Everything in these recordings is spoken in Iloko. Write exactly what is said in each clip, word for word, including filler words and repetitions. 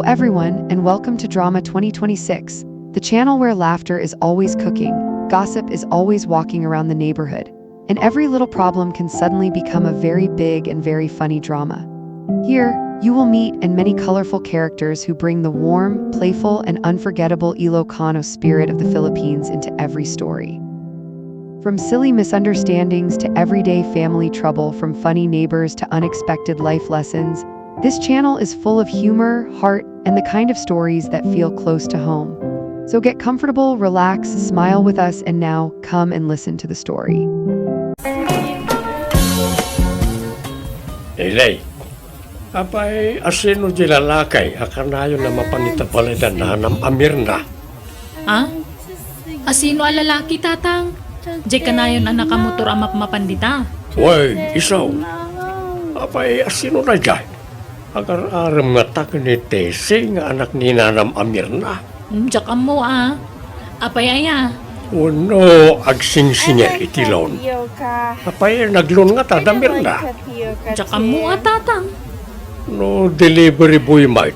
everyone, and welcome to Drama twenty twenty-six, the channel where laughter is always cooking, gossip is always walking around the neighborhood, and every little problem can suddenly become a very big and very funny drama. Here, you will meet and many colorful characters who bring the warm, playful, and unforgettable Ilocano spirit of the Philippines into every story. From silly misunderstandings to everyday family trouble, from funny neighbors to unexpected life lessons, this channel is full of humor, heart, and the kind of stories that feel close to home. So get comfortable, relax, smile with us, and now come and listen to the story. Ilay, apay, asino di lalaki a kanayon a mapan ita balay da nanam a Mirna? Ha? Asino a lalaki, Tatang? Diay kanayon a nakamotor a mapmapan dita? Wen, isu. Apay, asino daydiay? Agar-arem ngata ken ni Tessie nga anak ni nanam a Mirna? Hmm, diak ammo a. Apay aya? Wenno agsingsingir iti loan? Apay, nagloan ngata da Mirna? Diak ammo a, Tatang. No delivery boy met,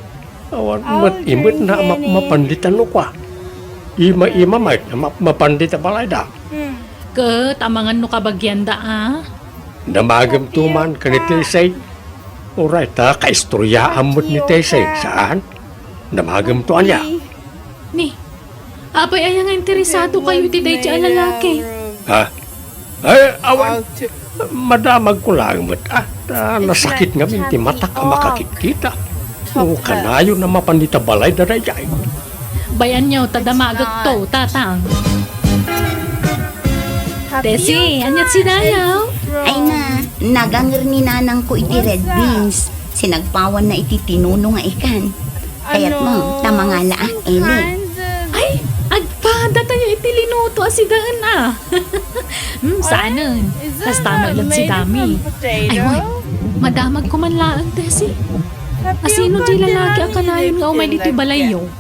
awan met imetna a mapmapan dita no kua. Ima-ima met a mapmapan dita balayda. Ket amangan no kabagianda a? Damagemto man ken ni Tessie. Uray ta kaistoriaam met ni Tessie, saan? Damagemto ania? Ni, apay aya nga interesadokayo iti daydiay a lalaki? Ha? Ay, awan. Madamagko laeng met, ah. Ta nasakit ngamin ti matak a makakitkita. No kanayon a mapan ita balayda daydiay. Bay-anyo ta damagekto, Tatang. Tessie, ania ti sidayo? Ay na, naganger ni nanangko iti red beans. Sinagpawanna iti tinuno nga ikan. Kayatmo, ta mangala, ah, Eli? Ay, agpada tayo iti linuto a sidaen, ah. Hmm, saanen. Kasta met laeng sidami. Ay, wen, madamagko man laeng, Tessie. Asino diay lalaki a kanayon nga umay ditoy balayyo?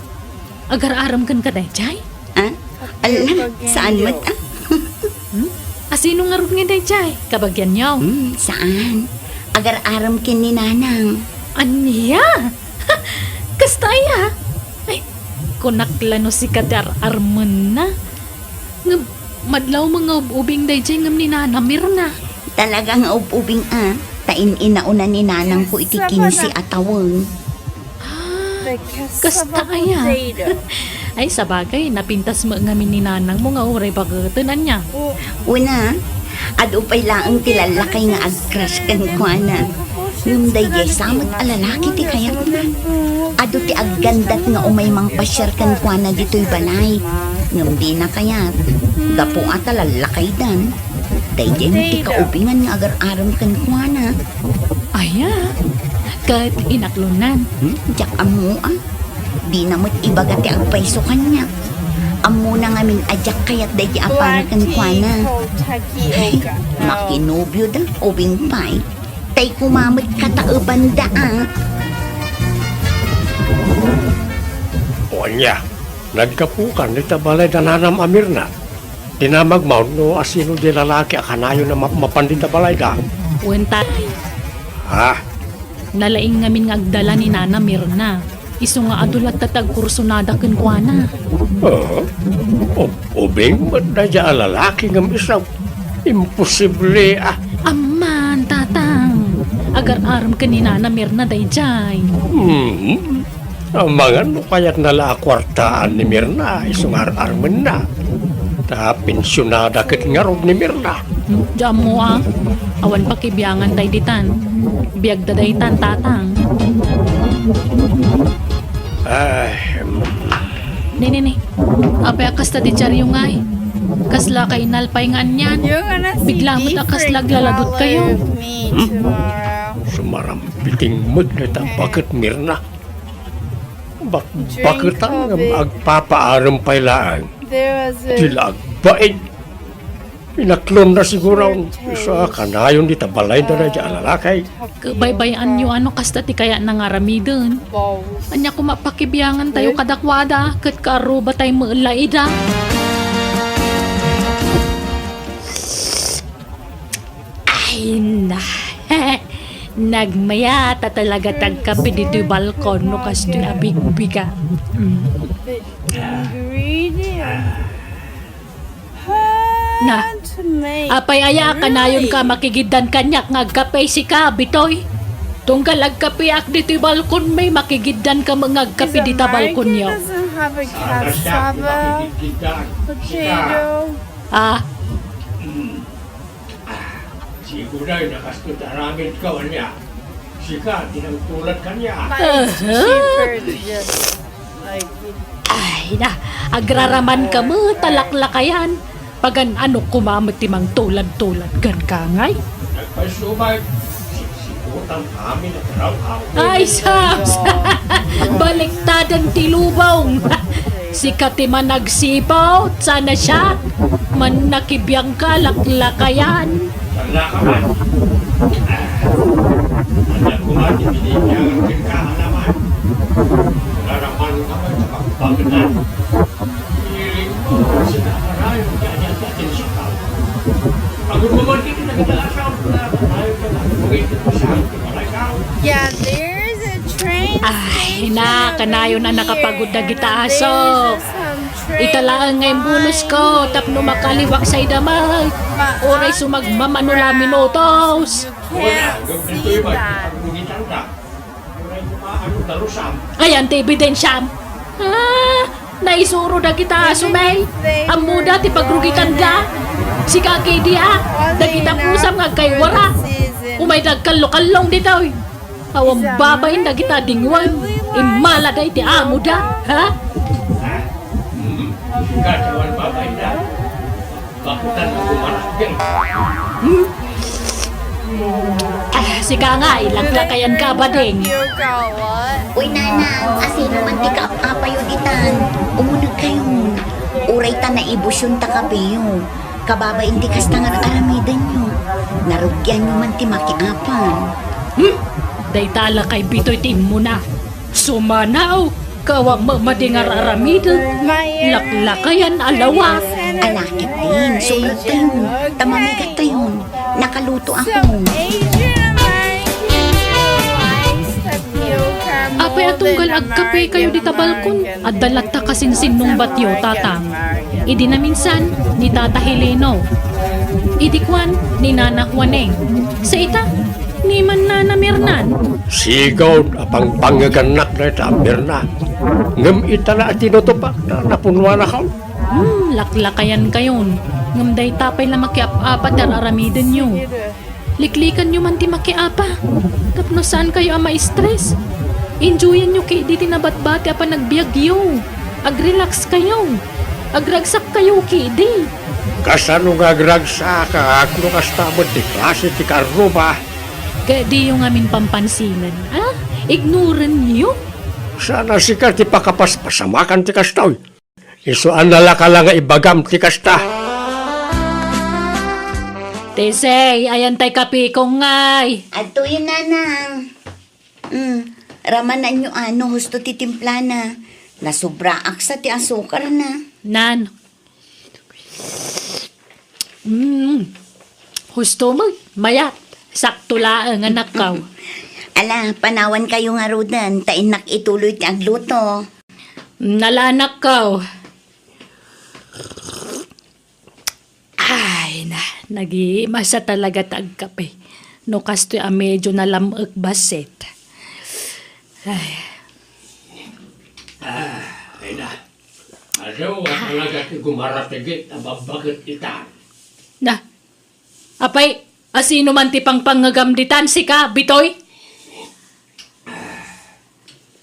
Agar-arem kenka daydiay? Ah? Ala, saan met, ah? Hmm? Asino ngarud nga daydiay? Kabagianyo? Hmm, saan. Agar-arem ken ni Nanang. Ania? Kasta aya? Ay, kunak la no sika ti ar-armenna. Ngem, madlaw nga ub-ubing daydiay ngem ni Nana Mirna. Talaga nga ub-ubing a, ta in-inauna ni nanangko iti kinse a tawen. Ah, kasta aya? Ay, sabagay, napintas met ngamin ni nanangmo nga uray bageten, ania? Wen a, adu pay laeng ti lallakay nga ag-crush kenkuana. Ngem daydiay sa met a lalaki ti kayatna. Adu ti aggandat nga umay mangpasiar kenkuana ditoy balay. Ngem dina kayat. Gapu a ta lallakaydan. Daydiay met ti kaubingan nga agar-arem kenkuana. Aya? Ket inaklonan? Hmm? Diak ammo a. Dina met ibaga ti agpayso kaniak. Ammona ngamin a diak kayat daydiay a para kenkuana. Ay, makinobioda, ubing pay. Tay koma met kataebanda a. O ania, naggapukan dita balay da nanam a Mirna. Dinamagmo no asino diay lalaki a kanayon a mapmapan dita balayda. Wen, Tay. Ha? Nalaing ngamin nga agdala ni Nana Mirna. Isu nga adu latta ti agkursunada kenkuana. Ah? Ub-, ubing met daydiay a lalaki ngem isu. Imposible a. Amman, Tatang. Agar-arem ken ni Nana Mirna daydiay. Hmm. Amangan no kayatna la a kuartaan ni Mirna isu nga ar-armenna. Ta pensionada ket ngarud ni Mirna. Hmm, diak ammo a. Awan pakibiangan tay ditan. Biagda daytan, Tatang. Ay, mm. Ni, ni, ni. Apay a kasta ti diaryo ngay? Kasla kainalpay nga anian? Bigla met a kasla aglaladutkayo. Hmm? Sumarampiting met dayta baket, Mirna. Bak-, baketan ngem agpapaarem pay laeng. Ti la agbain. Inaklonna siguro, isu a kanayon dita balayda daydiay a lalaki. Baybay-anyo a no kasta ti kayatna nga aramiden. Ania koma pakibiangantayo kadakuada ket kaarrubatay met la ida. Ay, na. Nagmayat a talaga ti agkape ditoy balkon no kastoy a bigbiga. Mm. Na, apay aya a kanayon ka makigiddan kaniak nga agkape sika, Bitoy? Tunggal agkapeak ditoy balkon, may makigiddan ka nga agkape dita balkonyo. Doesn't have a cassava, potato. Ah, Siguro ay nakasto ti aramidko ania. Sika, ti nangtulad kaniak. But it's cheaper to just, like, Ay na, agraraman ka met a laklakayan. Pagan-ano koma met ti mangtulad-tulad kan kangay? Nagpaisubay, siksikutan kami na karaw-aw. Ay, Sams! Baliktadan ti lubong! Sika ti managsipot, sana siak. Mannakibiang ka, laklakayan. Sanda ka man. Sanda ko man, ibinigyan ka naman. Naraman ka man sa pagpagdan. Feeling ko, sinakarayo ka niya sa atin sa tao. Pagod mo man, hindi na kita asawa ko na, karayo ka na. Pagod ko sa akin, karayo ka. Yeah, there's a train Ay, station na, kanayon a nakapagod dagita aso. Ita laeng nga imbulos ko, tapno makaliwak sa idamag. Uray sumagmamano la minutos. Can't see that. Ayan ti ebidensiam. Ah, naisuro dagita aso, may. Ammoda ti pagrugitanda. Sika kidi a, dagita pusam nga agkaywara. Umay dagkallo-kallong ditoy. Awan babain dagita dingwen. Immala da iti amoda, ha? Sika ti awan babainda. Bakutan mo kumarakil. Hmm? Ah, sika nga, ilaklakayan ka, bading. Uy, nanang, asino man ti kaap-apayo ditan? Umuneg kayon. Uray ta naibusyon ta kapeyo. Kababain ti kasta nga ar-aramidenyo. Narugianyo man ti makiapan. Hmm? Dayta lakay Bitoy ti immuna. Sumanaw, kawa madi nga ar-aramiden, laklakayan a lawa. Ala ketdin, subratayon, ta mamigattayon, nakaluto ako. Apay a tunggal agkape kayo dita balkon, adda latta kasinsinnungbatyo, tatang. Idi naminsan, ni Tata Heleno. Idi kuan, ni Nana Juaneng. Sa ita, ni Mannana Mirnan. Sigud a pangpangegannak dayta a Mirna. Ngem ita la a tinutupak ta napunuanakon. Hmm, laklakayan kayon. Ngem dayta pay la makiap-apa ti ar-aramidenyo. Liklikanyo man ti makiapa. Tapno saan kayo a ma-stress. Enjoyanyo kidi ti nabatbati a panagbiagyo. Agrelax kayo. Agragsak kayo kidi. Kasano nga agragsak no kasta met ti klase ti karruba? Kadiyo ngamin pampansinan, a? Ignoranyo? Saan a sika ti pakapaspasamakan ti kastoy. Isu a nalaka la nga ibagam ti kasta. Tesey, ayan tay kapikong ngay. Adtoyo, nanang. Mm, ramananyo ano husto ti timplana. Nasubraak sa ti asukarna. Nan, Mm. Husto mo, mayat. Sakto laeng, anakkaw. Ala, panawan kayo ngaruden, ta innak ituloy ti agluto. Mm, ala, anakkaw. Ay, na, nagimasa talaga ti agkape. No kastoy a medyo nalam-ek bassit. Ay. Ah, ay na. Adu a talaga ti gumaratigit a babbaket itan. Na, apay, asino man ti pangpangngegam ditan, sika, Bitoy?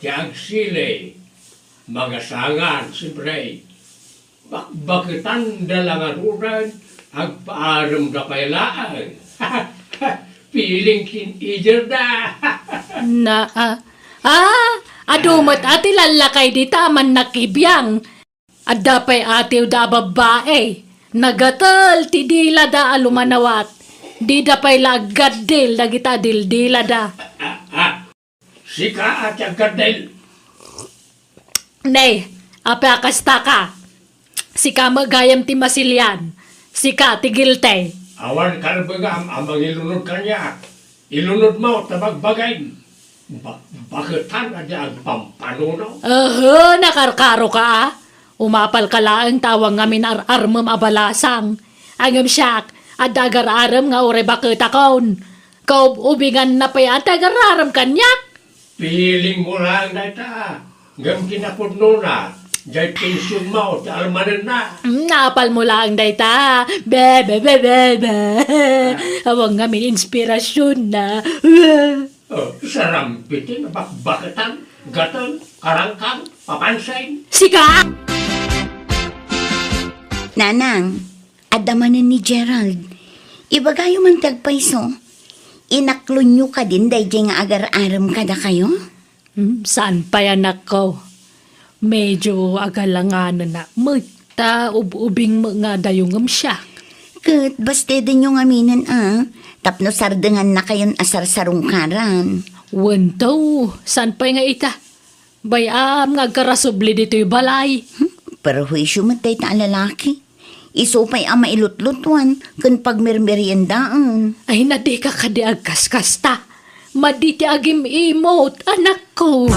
Ti agsilay, mangasangan, siempre, bakbaketanda la ngaruden, agpaaremda pay laeng. Feeling teenager da. Na, ah, ah, adu met a ti lallakay dita a mannakibiang. Adda pay atiwda a babbai. Nagatel ti dilada a lumanawat. Dida pay la aggaddil dagita a dildilada. Ah, ah. Sika a ti aggaddil. Nay, apay a kastaka? Sika met gayam ti masilian. Sika ti guilty. Awan karbegam a mangilunod kaniak. Ilunodmo ta bagbagim. Ba-, baketan a di agpampanunot. Aha, nakarkaroka, a. Umapalka laeng ta awan ngamin ar-armem a balasang. Ngem siak, adda agar-arem nga uray baketakon. Kaub-ubinganna pay a ti agar-arem kaniak. Pilingmo laeng dayta. Ngem kinapudnona, diay pensionmo ti almanenna. Mm, naapalmo laeng dayta. Be, be, be, be, be. Awan ngamin inspirasionna. Oh, sarampiti nga bakbaketan, gateng, karangkang, papansin. Sika! Nanang, adda manen ni Gerald. Ibagayo man ti agpayso. Inaklonyo kadin daydiay nga agar-arem kadakayo? Hmm, saan pay, anakko. Medyo agalanganen met, ta ub-ubing met nga adda ngem siak. Ket bastedenyo ngaminen a, tapno sardengannakayon a sarsarungkaran. Wen to, saan pay nga ita? Bay-am nga agkarasubli ditoy balay. Hmm, perhuisio met dayta a lalaki. Isu pay a mailutlutuan ken pagmermeriendaen. Ay, na dika kadi agkaskasta. Madi ti agim-imot, anakko.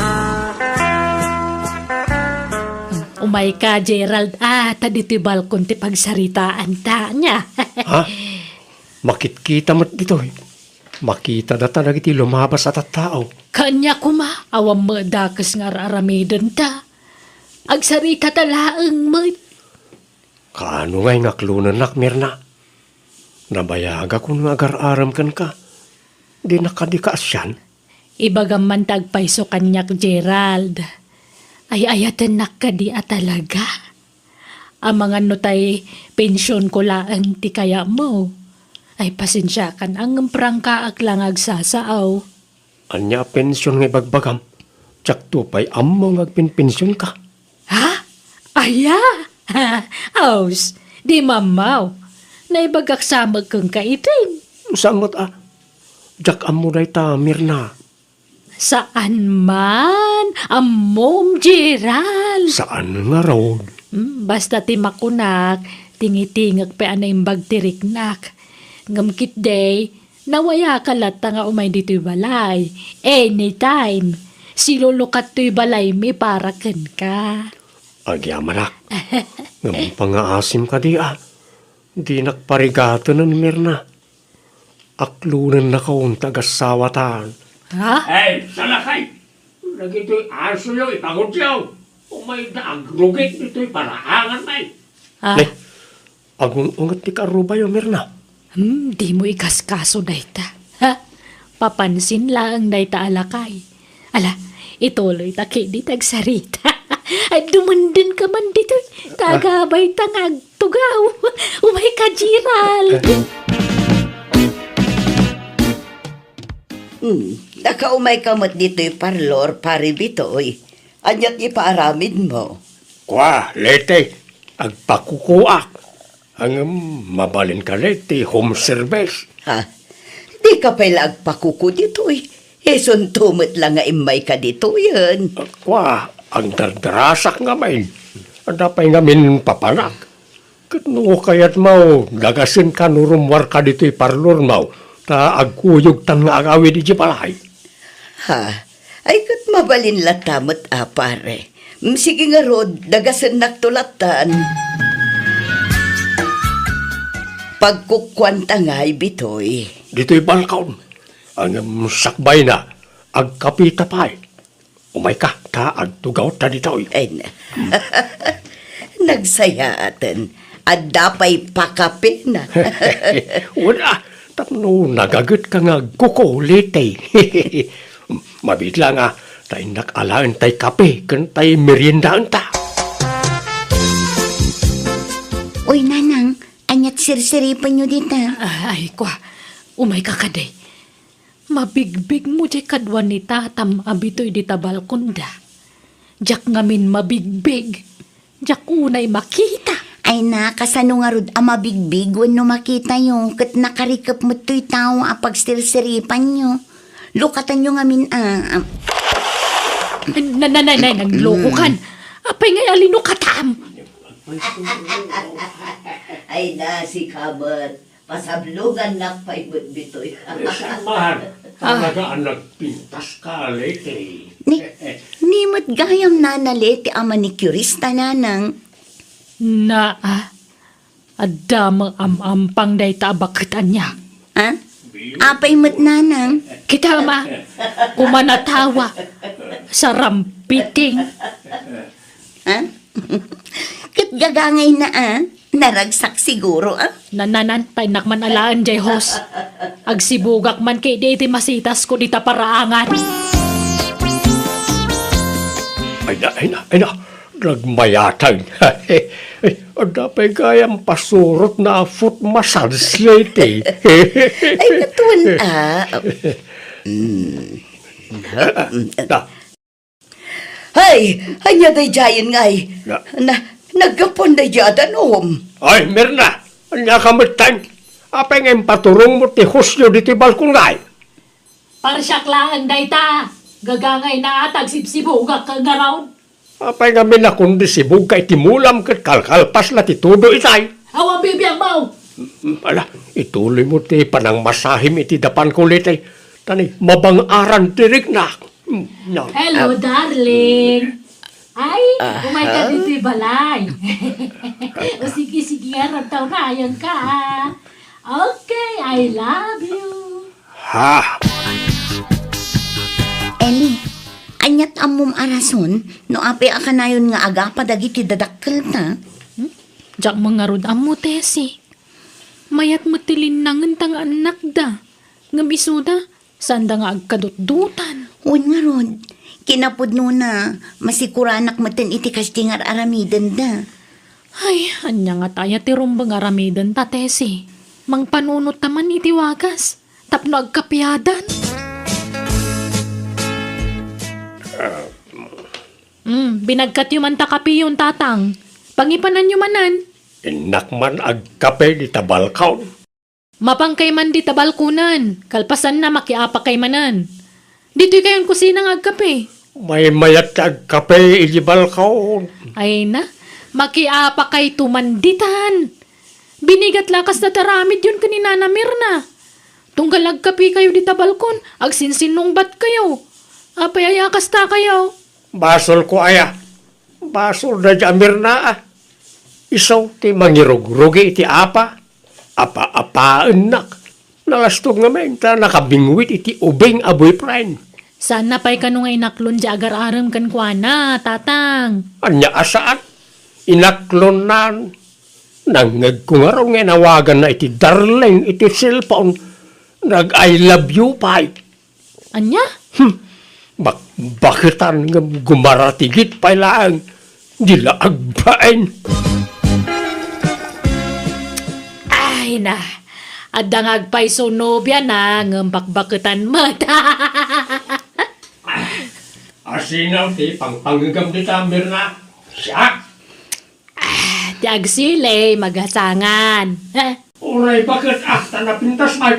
Umayka, Gerald, a, ta ditoy balkon ti pagsaritaanta, ania? Ha? Makitkita met ditoy. Makita data dagiti lumabas a tattao. Kanya koma, awan met dakes nga ar-aramidenta. Agsaritata laeng met. Kaano ngay nga aklonennak, Mirna? Nabayagakon nga agar-arem kenka. Dinak kadi kaasian? Ibagam man ti agpayso kaniak, Gerald. Ay-ayatennak kadi a talaga? Amangan no tay pensionko laeng ti kayatmo. Ay, pasensiakan, ngem prangkaak la nga agsasao. Ania a pension nga ibagbagam? Diakto pay ammo nga agpenpensionka. Ha? Aya? Aws, di mammaw. Naibagak sa met kenka itin. Saan met a? Diak ammo dayta, Mirna. Saan man? Ammom, Gerald. Saan ngarud? Hmm, basta ti makunak, tingitingek pay a naimbag ti riknak. Ngem ketdi, nawayaka latta nga umay ditoy balay. Anytime. Silulukat toy balaymi para kenka. Agyamanak. Ngem pangaasim kadi a. Dinak parigatenen, Mirna. Aklonennakon ti agasawatan. Ha? Ay, salakay! Dagitoy asoyo, ipangudyo. Umayda agrugit ditoy paraangan, ay. Ah. Ne, agung-unget ti karubayo, Mirna. Hmm, dimo ikaskaso dayta. Ha? Papansin laeng dayta a lakay. Ala, ituloyta ketdi ti agsarita. Ay, dumenden ka man ditoy. Ah. Tagabayta nga agtugaw. Umayka, Gerald. Hmm, nakaumayka met ditoy parlor, Pare Bitoy. Ania ti ipaaramidmo? Kua, Leti, agpakukuak. Ngem mabalin kadi ti home service? Ha? Dika pay la agpakuku ditoy. Isunto met la nga immayka ditoyen. Kua, agdardarasak ngamin. Adda pay ngamin papanak. Ket no kayatmo, dagasenka no rummuarka ditoy parlormo, ta agkuyogtan nga agawid idiay balay. Ha? Ay, ket mabalin latta met a, pare. Mm, sige ngarud, dagasennakto lattan. Pagkukuanta ngay, Bitoy. Ditoy balkon. Ngem sakbayna, agkapita pay. Umayka, ta agtugawta ditoy. Ay, na. Nagsayaaten. Adda pay pakapena. Wala, tapno nagagetka nga agkuku, Leti. Mabiit la nga, ta innak alaen tay kape ken tay meriendaenta. Uy, Nanang, aniat sirsiripenyo dita? Ah, ay, kua, umayka kadi. Mabigbigmo diay kadua ni tatam a Bitoy dita balkonda. Diak ngamin mabigbig. Diak unay makita. Ay na, kasano ngarud a mabigbig wenno makitayo ket nakarikep met toy tao a pagsirsiripanyo? Lukatanyo ngamin a, a. Na, na, na, na, naglokokan. Apay ngay a linukatam? Ay na, sika met. Pasablogannak pay met ditoy. Eh, saan man? Ah. Talaga a nagpintas ka, Leti. Ni, ni met gayam, Nana Leti, a manicurista, nanang. Naa, adda met am-ampang dayta a baket ania. Ha? Apay met, nanang? Kita, ma, kumanatawa. Sarampiting. Ha? Ket gagangayna, a? Naragsak siguro, a? Nananan, ta innak man alaen jay hose. Agsibugak man ketdi iti masitasko dita paraangan. Ay na, ay na, ay na. Nagmayatay. Ay, adda pay gayam pasurotna a foot massage, Leti. Ay, natuan, a. Mm. Da. Hay, ania daydiayen ngay? Na- Na, naggapuan daydiay a danum. Ay, Mirna, ania ka metten? Apay nga impaturongmo ti hose-yo ditoy balkon ngay? Parsiak laeng dayta. Gagangayna a ta agsibsibugak ngarud. Apay nga minakon di sibugka iti mulam ket kalkalpasna ti tudo itay? Awan bibiag mo! Mm, ala, ituloymo ti panangmasahim iti dapanko, Leti. Ta ni, mabang-aran ti riknak. Mm, na. Hello, darling. Ay, umay ka ditoy balay. O sige, sige, aram ta unayen ka, a. Okay, I love you. Ha? Eli, aniat ammom a rason no apay a kanayon nga agapa dagiti dadakkelta? Hmm? Diak man ngarud ammo, Tessie. Mayat met ti linnangenta nga annakda. Ngem isuda, saanda nga agkadutdotan. Wen ngarud, kinapudnona, masikuranak metten iti kasdi nga ar-aramidenda. Ay, ania ngata aya ti rumbeng aramidenta, Tessie? Mangpanunotta man iti wagas tapno agkapiadan. Hmm, binagkatyo man ta kapiyon, tatang. Pangipananyo manen. Innak man agkape dita balkon. Mapankay man dita balkonen, kalpasanna, makiapakay manen. Ditoy kayon kusina nga agkape. Maymayat ti agkape iti balkon. Ay na, makiapakayto man ditan. Binigat la kasta ti aramidyon ken ni Nana Mirna. Tunggal agkapekayo dita balkon, agsinsinnungbatkayo. Apay aya kastakayo? Basolko aya. Basol daydiay a Mirna, a. Isu ti mangirugrugi iti apa. Apa-apaennak. Nalastog ngamin ta nakabingwit iti ubing a boyfriend. Saanna pay kano nga inaklon diay agar-arem kenkuana, tatang? Ania a saan? Inaklonnan. Nangngegko ngarud nga inawaganna iti darling iti cellphone. Nag-I love you pay. Ania? Hmm. Bakbaketan ngem gumaratigit pay laeng. Di la agbain. Ay na, adda nga agpayso nobiana ngem bakbaketan met. Asino ti pangpangngegam dita, Mirna? Siak? Ah, ti agsili, magasangan. Uray baket, a, ta napintas pay.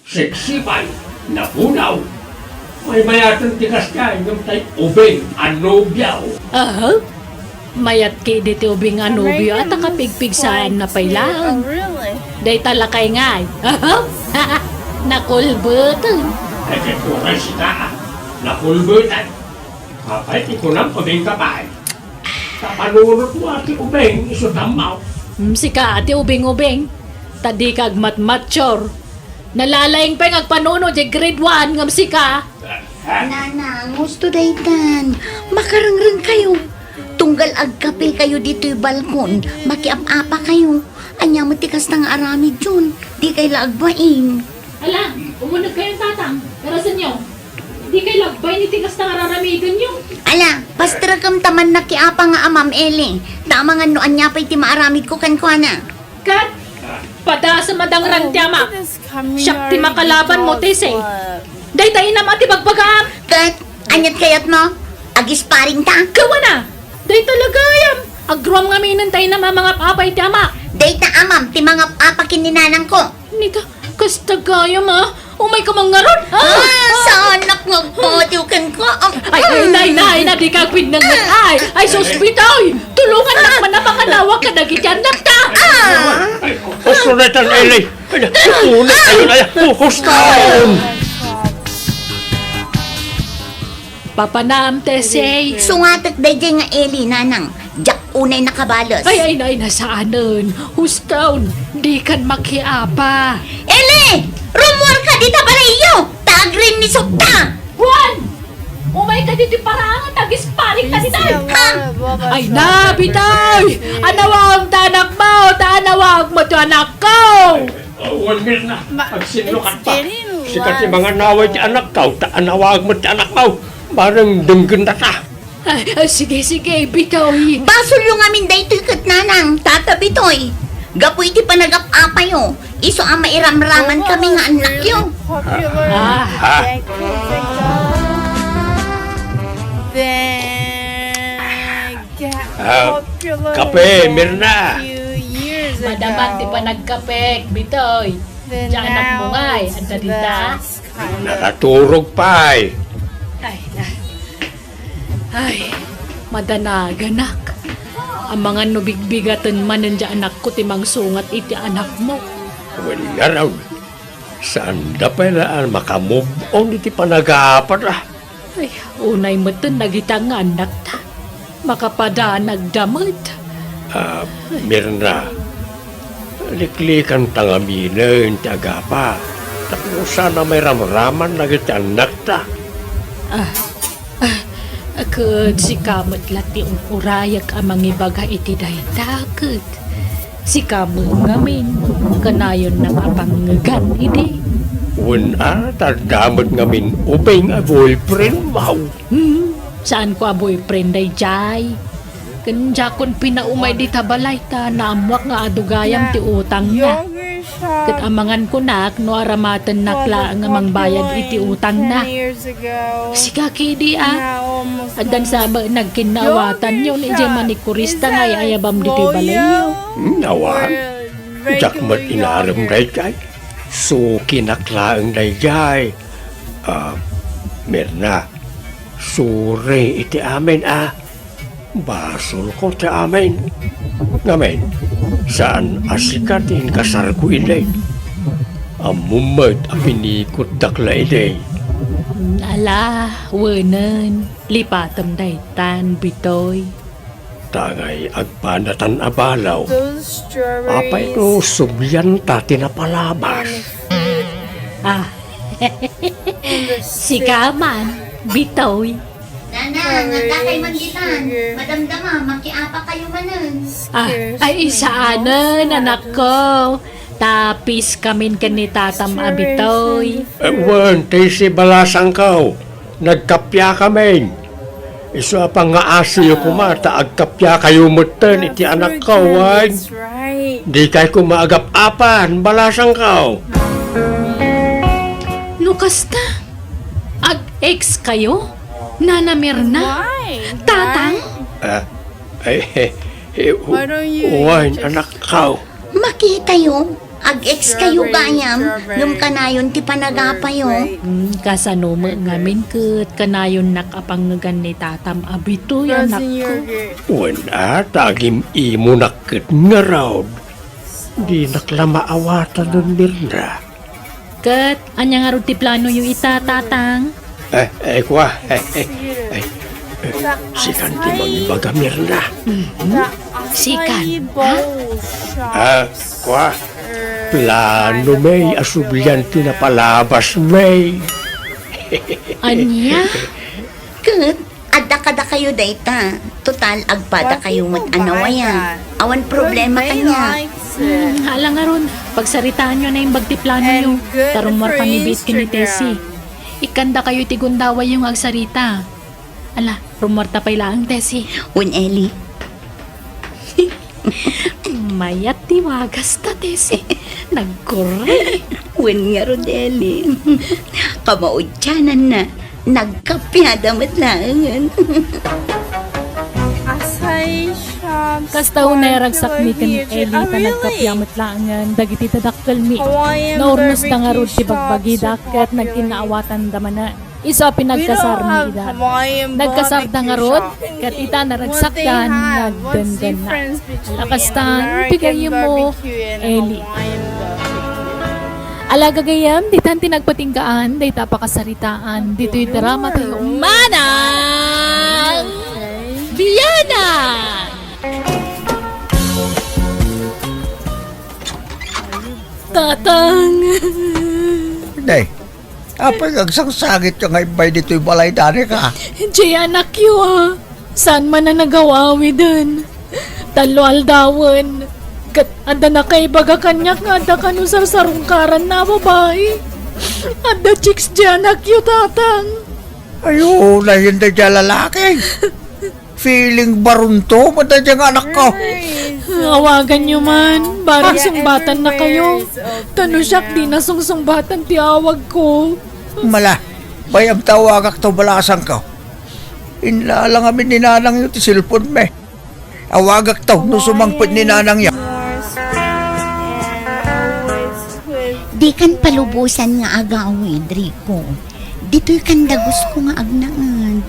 Sexy pay. Napunaw. Maymayaten ti kasdiay ngem tay ubing a nobiaw. Aha. Mayat ketdi ti ubing a nobio a ta kapigpigsaanna pay laeng. Dayta lakay ngay. Aha. Nakulbeten. Ay, ket uray sika, a. Nakulbeten. Apay ti kunam, ubingka pay? Ta panunotmo a ti ubing isu tammaw. Mm, sika a ti ubing-ubing. Ta dika agmatmature. Nalalaing pay nga agpanunot diay grade one ngem sika. Nanang, husto daytan. Makarengrengkayo. Tunggal agkapekayo ditoy balkon, makiap-apakayo. Ania met ti kasta nga aramidyon? Dikay la agbain. Ala, umunegkayon, tatang. Karasenyo. Dikay la agbain iti kasta nga ar-aramidenyo. Ala, pasterekem ta mannakiapa nga amam, Eli. Ta amangan no ania pay ti maaramidko kenkuana. Ket, padasem a dangrang ti amak. Siak ti makalabanmo, Tessie. Dayta inam a ti bagbagaam. Ket, aniat kayatmo? Agisparingta? Gawana! Dayta la gayam! Agruam ngaminen ta inam a mangap-apa iti amak. Dayta amam ti mangap-apa ken ni nanangko. Nita, kasta gayam a. Umay ka man ngarud? Ah, saanak nga agpatiw kenka. Ah, Ay, ay, nay, nay, na di ka agpidnanget, ay. Ay, sus, Bitoy! Tulongannak man a manganawag kadagiti annakta! Ah! Ay, usto daytan, Eli. Ay, usto na kayo na yan. Usto! Papanam, Tessie. Sungatek daydiay nga Eli, nanang. Diak unay nakabales. Ay, ay, nay, nasaanen. Husto, dikan makiapa. Eli! Rummuarka dita balayyo! Ta agrinnisokta! Juan! Umay ka ditoy paraangan, tagisparik ka ditoy! Ha? Ay na, Bitoy! Anawagem ta anakmo, ta anawag mo ti anakko! Awan, Mirna. Ma-, Agsinnukat pa. Sika ti manganawag ti anakko, ta anawag mo ti anakmo. Bareng denggenda ta. Ay, ah, sige, sige, Bitoy. Basolyo ngamin daytoy ket nanang, tata Bitoy. Gapu iti panagap-apayo, isu a mairamraman kami nga annakyo. Ah. Ah. Thank you, thank God. Thank God. Ah, kape, Mirna. Few years ago. Madama ti panagkapek, Bitoy. Diay anakmo ngay, adda dita? Nakaturog pay. Ay, na. Ay, madanaganak. Amangan no bigbigaten manen diay anakko ti mangsungat iti anakmo. Wen ngarud, saanda pay la a makamove on iti panagapata. Ay, unay metten dagita nga annakta. Makapadanagda met. Ah, Mirna, liklikanta ngaminen ti agapa. Tapno saan a mairamraman dagiti annakta. Ah, ah, ket sika met la ti ur-urayak a mangibaga iti dayta, ket sika met ngamin, kanayonnak a pangngegan idi. Wen a, ta adda met ngamin ubing a boyfriend mo. Hmm, saanko a boyfriend daydiay. Ken diakon pinaumay dita balay ta naammoak nga adu gayam ti utangna. Ket amangan kunak no aramatennak laeng a mangbayad iti utangna. Sika kadi a, addan sa met nagkinnawatanyo ni diay manikurista nga ay-ayabam ditoy balayyo. Hmm, awan. Diak met inarem daydiay. Sukinak laeng daydiay. Ah, Mirna, sorry iti amin a. Basolko ti amin. Ngamin, saan a sika ti inkasarko idi. Ammom met a pinikutdak la idi. Ala, wenen, lipatem daytan, Bitoy. Tangay agpanatan a balaw. Apay no sublianta ti napalabas? Ah, sika man, Bitoy. Nanang, agkakay man ditan. Madamdama, makiapa kayo manen. Ah, ay, saanen, anakko. Tapis kamin ken ni tatam a Bitoy. Eh, wen, ti si balasangko, nagkappia kamin. Isu a pangngaasiyo koma ta agkappia kayo metten iti anakko, wen. Dikay koma agap-apan, balasangko. No kasta, ag-ex kayo? Nana Mirna? Tatang? Ah, ay, eh, eh, wen, anakko. Makitayo, ag-ex kayo gayam, ngem kanayon ti panagapayo. Hmm, kasano met ngamin ket kanayonnak a pangngegan ni tatam a Bitoy, anakko. Wen a, ta agim-imonak ket ngarud. Dinak la maawatan, Mirna. Ket ania ngarud ti planoyo ita, Tatang? Eh, eh, kua. Eh, eh, eh, eh, sikan ti mangibaga, Mirna. Mhm. Sikan, ha? Ah, kua. Plano mi a sublian ti napalabas mi. Ania? Ket adda kadakayo dayta. Total, agpada kayo met a nawayan. Awan problema kaniak. Hmm, hala ngarud, pagsaritaanyo a naimbag ti planoyo. Ta rummuar pay ni Bit ken ni Tessie. Ikkandakayo iti gundawayyo nga agsarita. Ala, rummuarta pay laeng, Tessie. Wen, Eli. Mayat ti wagasta, Tessie. Nagkurre. Wen ngarud, Eli. Kamaudiananna, nagkappiada met laengen. Asay siya. Kasta unay a ragsakmi ken ni Eli ta nagkappia met laengen dagiti dadakkelmi. Naurnasda ngarud ti bagbagida ket nagkinnaawatanda manen. Isu a pinagkasarmi ida. Nagkasarda ngarud, ket ita naragsakdan nga agdandanna. Ala kastan ti gayyemmo, Eli. Ala gagayyem, ditan ti nagpatinggaan dayta a pakasaritaan ditoy drama tayo. Manang Bianang! Tatang! Day, apay nga agsangsangityo nga immay ditoy balay, Danica? Jay, anakyo, a. Saan man a nagaw-awiden. Tallo aldawen. Ket adda nakaibaga kaniak nga adda kano sarsarungkaranna a babai. Adda chicks jay anakyo, Tatang. Ay, oo, nayon daydiay a lalaki. Feeling baronto met daydiay nga anakko. Awaganyo man, barang sungbatan na kayo. Ta no siak, dina sungsungbatan ti awagko. Mala, bay-am ta awagakto balasangko. Inlala ngamin ni nanangyo ti cellphone mi. Awagakto no sumangpet ni nanangyo. Dikan palubosan nga agawid, Rico. Ditoy kan dagusko nga agnaed.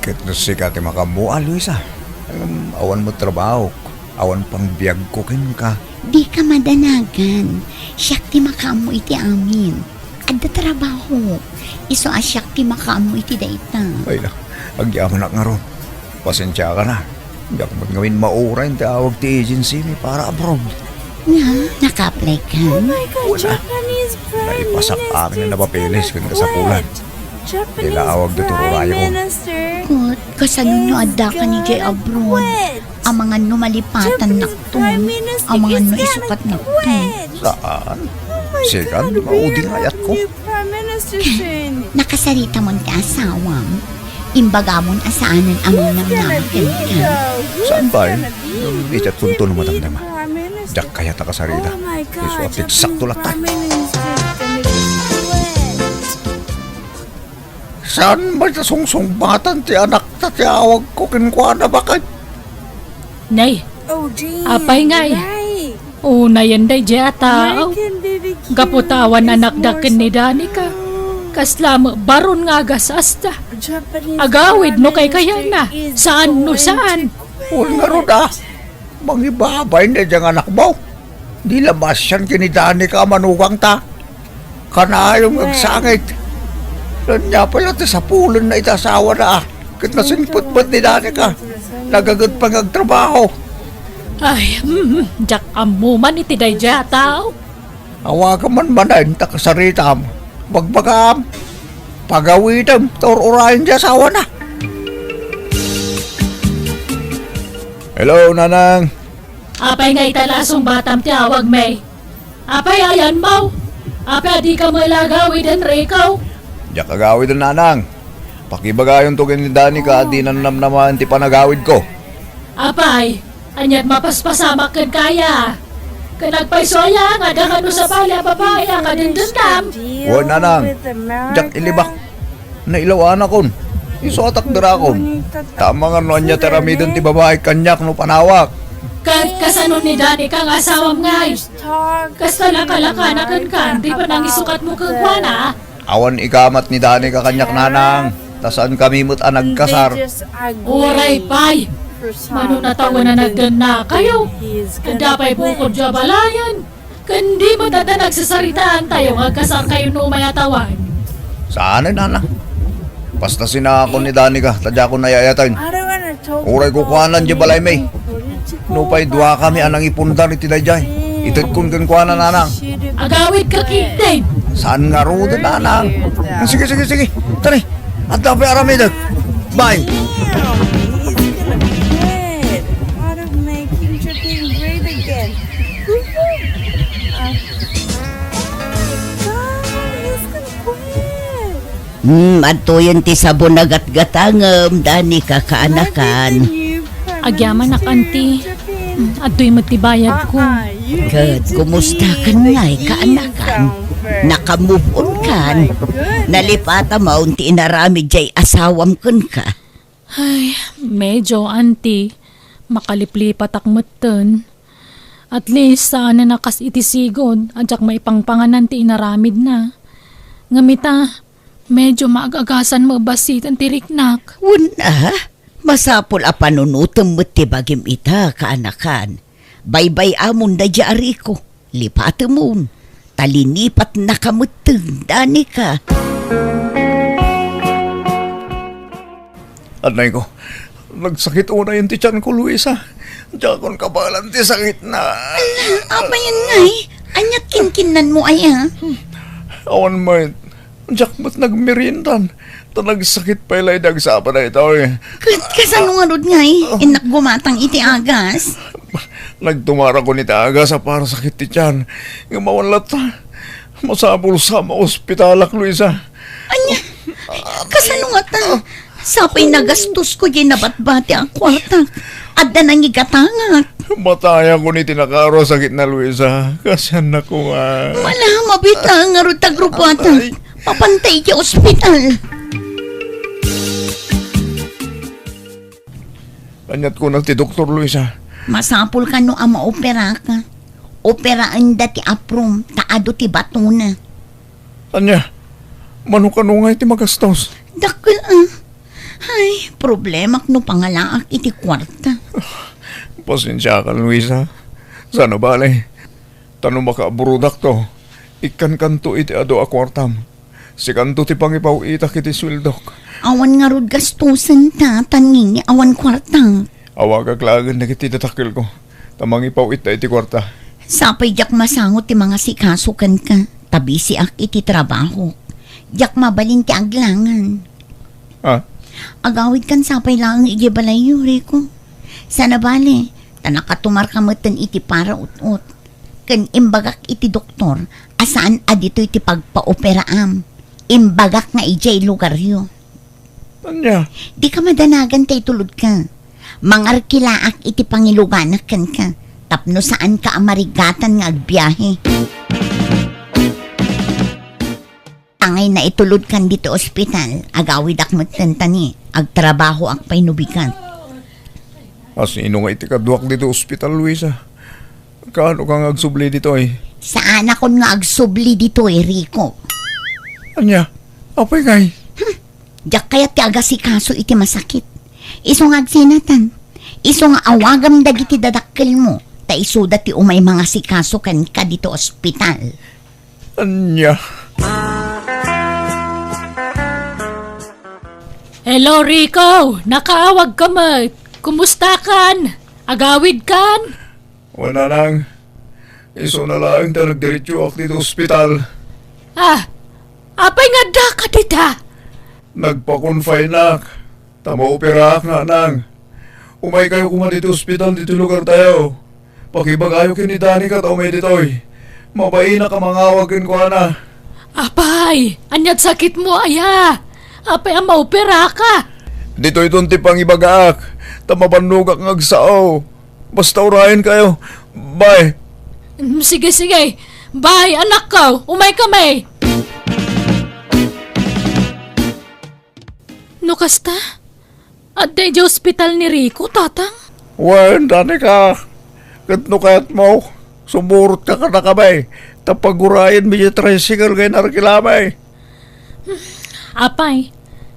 Ket no sika ti makaammo, a, Luisa. Ngem awan met trabahok, awan pangbiagko kenka. Dika madanagan. Siak ti makaammo iti amin. Adda trabaho. Isu a siak ti makaammo iti dayta. Ay na, agyamanak ngarud. Pasensiakan a. Diak met ngamin mauray ti awag ti agency mi para abroad. Nga, naka-apply ka? Oh my God, Wala. Japanese Prime Naipasak Minister amin a napapilis ken kasapulan. Japanese Dila awag ditoy Prime rurayon. Minister Ket, kasano no is adda ka ni Jay gonna abroad? Quit. Amangan no malipatan Japanese nakton. Prime Minister Amangan is no gonna isukat nakton. Quit. Saan? Oh my Sikan, God, maudi we nga have ayatko. New Prime Minister Ken, soon. Nakasarita man ti asawam. Imbagamon a saanen a mangnamnama kenka. Saan pay? Ngem iti kunto no madamdama. Diak kayat a kasarita. Isu a pigsakto latta. Saan met a sungsungbatan ti anakta ti awagko kenkuana, baket? Nay, apay ngay? Unayen daydiay a tao. Gapu ta awan anakda ken ni Danica. Kasla met baron nga agas-asta. Agawid no kaykayatna. Saan no saan. Wen ngarud a. Mangibabay daydiay nga anakmo. Dila masian ken ni Danica a manugangta. Kanayon nga agsangit. Ania pay la ti sapulenna iti asawana a ket nasingpet met ni Danica. Nagaget pay nga agtrabaho. Ay, mm, diak ammo man iti daydiay a tao. Awagam man manen ta kasaritam. Bagbagam. Pagawidem ta ur-urayen ti asawana. Hello, Nanang. Apay nga ita la a sungbatam ti awagmi? Apay, ayanmo? Apay a dika met la agawiden, Rico? Diak agawiden, Nanang. Pakibagayonto ken ni Danica a dinan namnamaen ti panagawidko. Apay, ania't mapaspasamak kenka aya? Ket agpayso aya nga adda kano sabali a babai a kadendennam? Wen, Nanang. Diak ilibak. Nailaw-anakon. Isu a takderakon. Ta amangan no ania ti aramiden ti babai kaniak no panawak. Ket kasano ni Danica nga asawam ngay? Kasta la kalakana kenka ti panangisukatmo kenkuana? Awan ikamat ni Danica kaniak, Nanang. Ta saankami met a nagkasar. Uray pay! Mano natawen a nagdennakayo? Adda pay bukodyo a balayen? Ken di met adda nagsasaritaantayo nga agkasarkayo no umay a tawen. Saanen, Nanang. Basta sinaakon ni Danica, ta diakon ay-ayaten. Uray kukuanan diay balaymi. Nupay duakami a nangipundar iti daydiay, itedkon kenkuana, Nanang. Agawidka ketdin. Saan ngaruden, Nanang? Sige, sige, sige. Tara, adda pay aramidek. Bye. Damn, he's gonna quit. Automatic tripping great again. Ah. Ah, he's gonna quit. Hmm, adtoyen ti sabon a gatgatangem, Danica, kaanakan. Agyamanak, Auntie. Hmm, adtoy met ti bayadko. Ket kumusta ken ngay, kaanakan? Naka-move on kan? Nalipata maon ti inaramid jay asawam kenka? Ay, medyo, Auntie. Makaliplipatak metten. At least, saanen a kas iti sigud a diak maipangpanganan ti inaramidna. Ngem ita, medyo maag-agasan met bassiten ti riknak. Wen a, masapul a panunotem met ti bagim ita, kaanakan. Baybay-amon daydiay a Rico. Lipatemon, ta linipatnaka metten, Danica. Adnayko, nagsakit unayen ti tianko, Luisa. Diakon kabaelan ti sakitna. Ala, apay ngay? Ania't kinkinnanmo aya? Awan met. Diak met nagmeriendan, ta nagsakit pay la idi agsapa daytoy. Ket kasano ngarud ngay? Innak gumatang iti agas. Nagtumarakon iti agas a para sakit ti tian. Ngem awan latta. Masapul sa maospitalak, Luisa. Ania? Kasano ngata? Sapay nagastosko diay nabatbati a kuarta. Adda nangigatangak. Matayakon iti nakaro a sakitna, Luisa. Kasiannako nga. Mala, mabita ngarud ta grupuatan. Ay. Mapantay iti ospital. Ania't kuna ti doktor, Luisa? Masapul kano a maoperaka. Operaenda ti aprom, ta adu ti batona. Ania? Mano kano nga iti magastos? Dakkel a. Ay, problemak no pangalaak iti kuarta. Pasiensiakan, Luisa. Saan a bale? Ta no makaaburodakto, ikkankanto iti adu a kuartam. Sikanto ti pangipaw-itak iti sueldok. Awan ngarud gastosen ta, ta nini awan kuarta. Awagak laengen dagiti dadakkelko, ta mangipaw-itta iti kuarta. Sapay diak masango ti mangasikaso kenka, ta bisiak iti trabaho. Diak mabalin ti aglangan. Ah? Agawidkan sapay laeng idiay balayyo, Rico. Saan a bale, ta nakatumarka metten iti paraut-ot. Ken imbagak iti doktor a saan a ditoy ti pagpaoperaam. Imbagak nga idiay lugaryo. Ania? Dika madanagan ta itulodka. Mangarkilaak iti pangiluganak kenka tapno saanka a marigatan nga agbiahe. Angay naitulodkan ditoy ospital, agawidak metten ta ni agtrabahoak pay no bigat. Asino nga iti kaduak ditoy ospital, Luisa? Kaano ka nga agsubli ditoy? Saanakon nga agsubli ditoy, Rico. Ania? Apay ngay? Hmm. Diak kayat ti agasikaso iti masakit. Isu nga agsinatan. Isu nga awagam dagiti dadakkelmo, ta isuda ti umay mangasikaso kenka ditoy ospital. Ania? Hello, Rico! Nakaawagka met! Kumustakan? Agawidkan? Wen, Nanang. Isuna laeng ta nagdiretsoak ditoy ospital. Ah, apay nga addaka dita? Nagpa-confineak. Ta maoperaak, Nanang. Umaykayo koma ditoy ospital ditoy lugartayo. Pakibagayo ken ni Danica ta umay ditoy. Mabainak a mangawag kenkuana. Apay, ania't sakitmo aya? Apay a maoperaka? Ditoyton ti pangibagaak, ta mabannogak nga agsao. Basta urayenkayo. Bye. Mm, sige, sige. Bye, anakko. Umaykami. No kasta, adda idiay ospital ni Rico, Tatang? Wen, Danica. Ket no kayatmo, sumurotka kadakami, ta pagurayenmi ti tricycle nga inarkilami. Apay,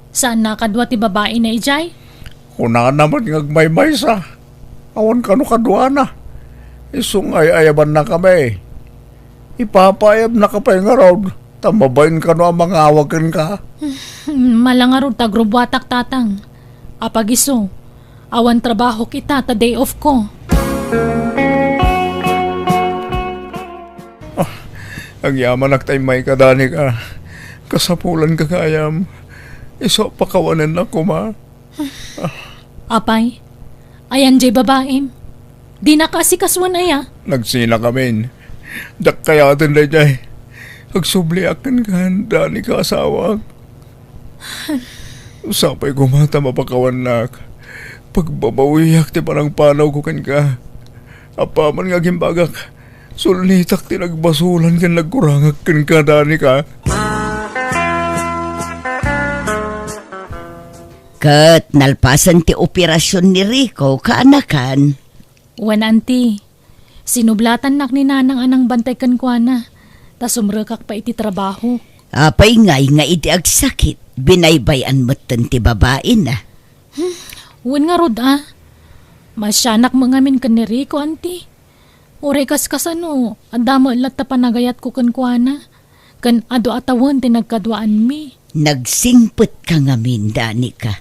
saan a kadua ti babaina idiay? Kunana met nga agmaymaysa. Awan kano kaduana. Isu nga ay-ayabannakami. Ipapaayabnaka pay ngarud, ta mabain kano a mangawag kenka. Mala ngarud ta agrubuatak, Tatang. Apag isu, awan trabahok ita ta day off ko. Ah, agyamanak ta immayka, Danica. Kasapulanka gayam. Isu a pakawanennak koma. Apay, ayan jay babaim? Dinaka asikasuan aya? Nagsinakamin. Diak kayaten dayjay. Agsubliak kenka, Danica, asawak. Sapay koma ta mapakawannak. Pagbabawiak ti panangpanawko kenka. Apaman nga agimbagak, sulnitak ti nagbasolan ken nagkurangak kenka, Danica. Ket nalpasen ti operasion ni Rico, kaanakan. Wen, Auntie. Sinublatannak ni Nanang a nangbantay kenkuana, ta sumrekak pay iti trabaho. Apay ngay nga idi agsakit, binaybay-an metten ti babaina? Hmm, wen ngarud a. Maasianak met ngamin ken ni Rico, Auntie. Uray kaskasano, adda met latta panagayatko kenkuana, ken adu a tawen ti nagkaduaanmi. Nagsingpetka ngamin, Danica.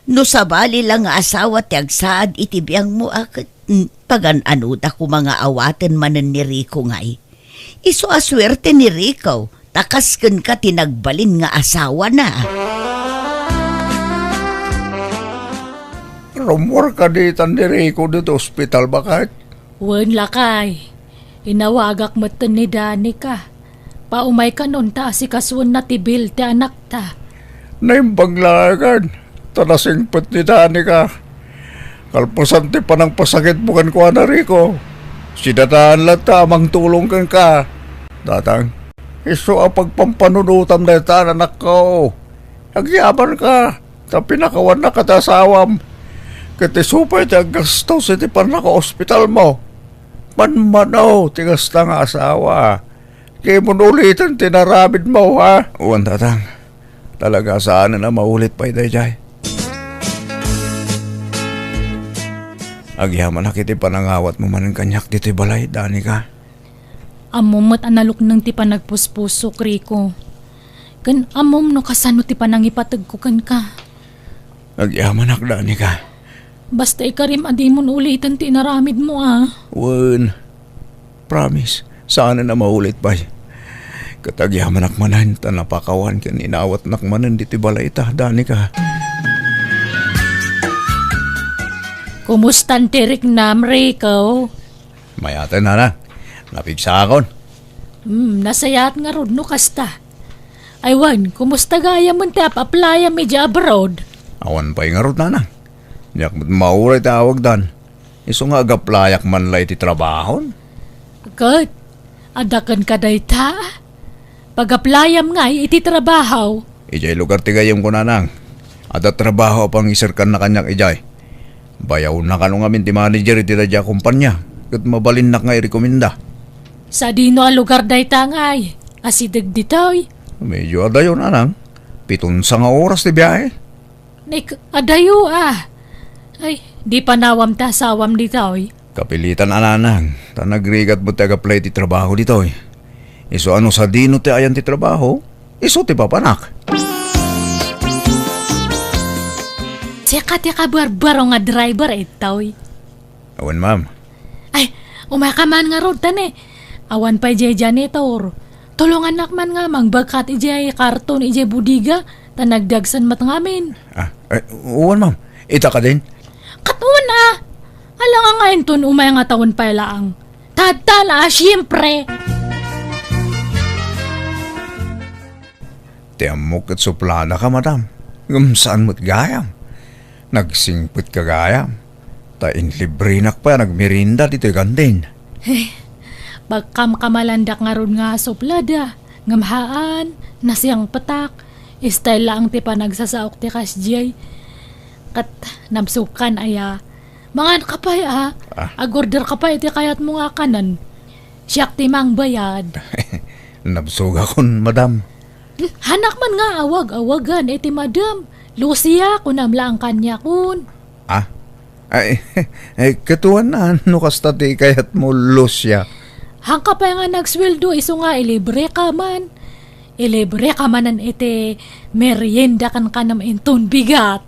No sabali la nga asawa ti agsaad iti biangmo a ket, mm, pagan-anoda koma nga awaten manen ni Rico ngay. Isu a suerte ni Rico, ta kas kenka ti nagbalin nga asawana. Rummuar kadi tan ni Rico ditoy ospital, baket? Wen, lakay. Inawagak metten ni Danica. Paumaykanon ta asikasuenna ti bill ti anakta. Naimbag la, ta nasingpet ni Danica. Kalpasan ti panangpasakitmo kenkuana, Rico, sidadaan latta a mangtulong kenka. Tatang, isu a pagpampanunotam dayta a anakko. Agyamanka, ta pinakawannak ti asawam. Ket isu pay ti aggastos iti pannakaospitalmo. Manmano ti kasta nga asawa. Dimo uliten ti inaramidmo, ha? Wen, Tatang. Talaga, saanen a maulit pay daydiay. Agyamanak iti panangawatmo manen kaniak ditoy balay, Danica. Ammom met a nalukneng ti panagpuspusok, Rico. Ken ammom no kasano ti panangipategko kenka. Agyamanak, Danica. Basta ikarim a dimon uliten ti inaramidmo, a. Wen, promise, saanen a maulit pay. Ket agyamanak manen ta napakawan ken inawatnak manen ditoy balay ita, Danica. Kumustan ti riknam, Rico? Mayaten, Nana. Napigsakon. Hmm, nasayaat ngarud no kasta. Ay wen, kumusta gayam ti ap-aplayam idiay abroad? Awan pay ngarud, Nana. Diak met mauray ti awagdan. Isu nga agaplayak man la iti trabahon. Ket, adda kenka dayta? Pagaplayam ngay iti trabaho. Idiay lugar ti gayyemko, Nanang. Adda trabaho a pangiserkanna kaniak idiay. Bayawna kano ngamin ti manager iti daydiay a kompania, ket mabalinnak nga irekomenda. Sadino a lugar dayta ngay? Asideg ditoy? Medyo adayo, Nanang. Piton sanga oras ti biahe. Nek, adayo, a. Ay, di panawam ti asawam ditoy. Kapilitan a, Nanang, ta nagrigat met ti agaplay ti trabaho ditoy. Isu a no sadino ti ayan ti trabaho, isu ti papanak. Sika ti kabarbaro nga driver, itoy. Awan, ma'am. Ay, umaka man ngarud, tani. Awan pay jay janitor. Tulungannak man nga mangbagkat ijay karton ijay bodega, ta nagdagsen met ngamin. Ah, ay, uwan, ma'am. Ita kadin? Ket uwan, a. Ala nga nga inton umay nga tawen pay laang. Tatta la, a, siyempre. Ti ammok ket supladaka, madam. Ngem saan met gayam. Nagsingpetka gayam. Ta inlibrenak pay a nagmerienda ditoy kantin. Eh, pagkamkamalandak ngarud nga suplada. Ngem haan, nasingpetak. Style laeng ti panagsasaok ti kasdiay. Ket nabsogkan aya. Manganka pay, a. Ah. Agorderka pay iti kayatmo nga kanen. Siak ti mangbayad. Nabsogakon, madam. Hmm, hanak man nga awag-awagan iti madam. Lucia, kunam laeng kaniakon. Ah? Ay, ay, ket uwan, no kasta ti kayatmo, Lucia. Hanka pay nga nagsueldo, isu nga ilibreka man. Ilibreka manen iti merienda ken kanam inton bigat.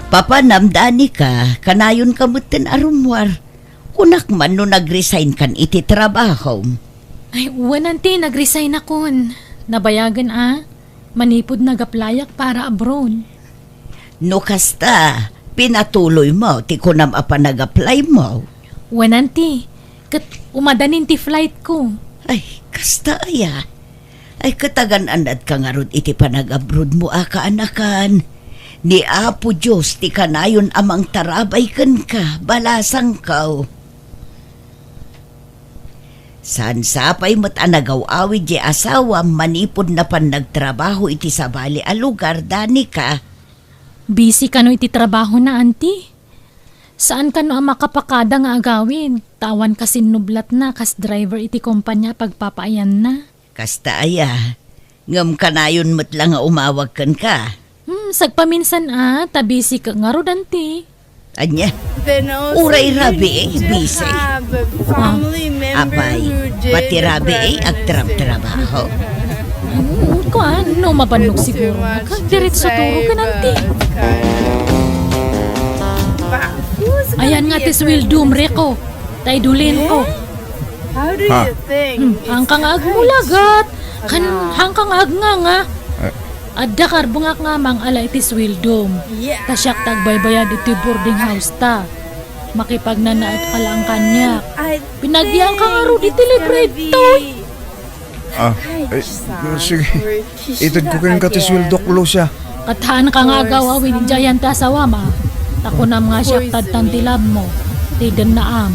Papanam, Danica, kanayonka metten a rummuar. Kunak man no nag-resign kan iti trabahom. Ay, wen, Auntie, nag-resign akon. Nabayagen, a. Manipud nag-applyak para abroad. No kasta, pinatuloymo ti kunam a panag-applymo. Wen, Auntie, ket umadanin ti flightko. Ay, kasta aya. Ay, ket agan-anadka ngarud iti panag-abroadmo a kaanakan. Ni Apo Dios ti kanayon a mangtarabay kenka, balasangko. Saan sa pay met a nagaw-awid ti asawam manipud napan nagtrabaho iti sabali a lugar, Danica? Busy kano iti trabahona, Auntie. Saan kano a makapakada nga agawid, ta awan kasinnublatna kas driver iti kompania a pagpapaayanna. Kasta aya, ngem kanayon met la nga umawag kenka. Hmm, sagpaminsan a, ta busy ka ngarud, Auntie. Ania? Uray rabii, busy. Ah, apay, pati rabii, agtrabtrabaho. Hmm, kuan, no mabannog siguro. Diretso turo ka, Auntie. Ayan nga ti sweldom, Rico. Ta idulinko. How do Ha? you think? Hmm, hangka nga agmulagat. Kan, hangka nga agnganga. Eh. Adda karbengak nga mangala iti sweldom. Yeah. Ta siak ti agbaybayad iti boarding house ta. Makipagnanaed ka lang kaniak. Pinagianka ngarud iti libre ditoy. Ah, eh, sige. Itedko kenka ti sweldok, Lucia. Ket haanka nga agaw-awid idiay ti asawam, a. Ta kunam nga siak ti addan ti labmo, ti dennaam.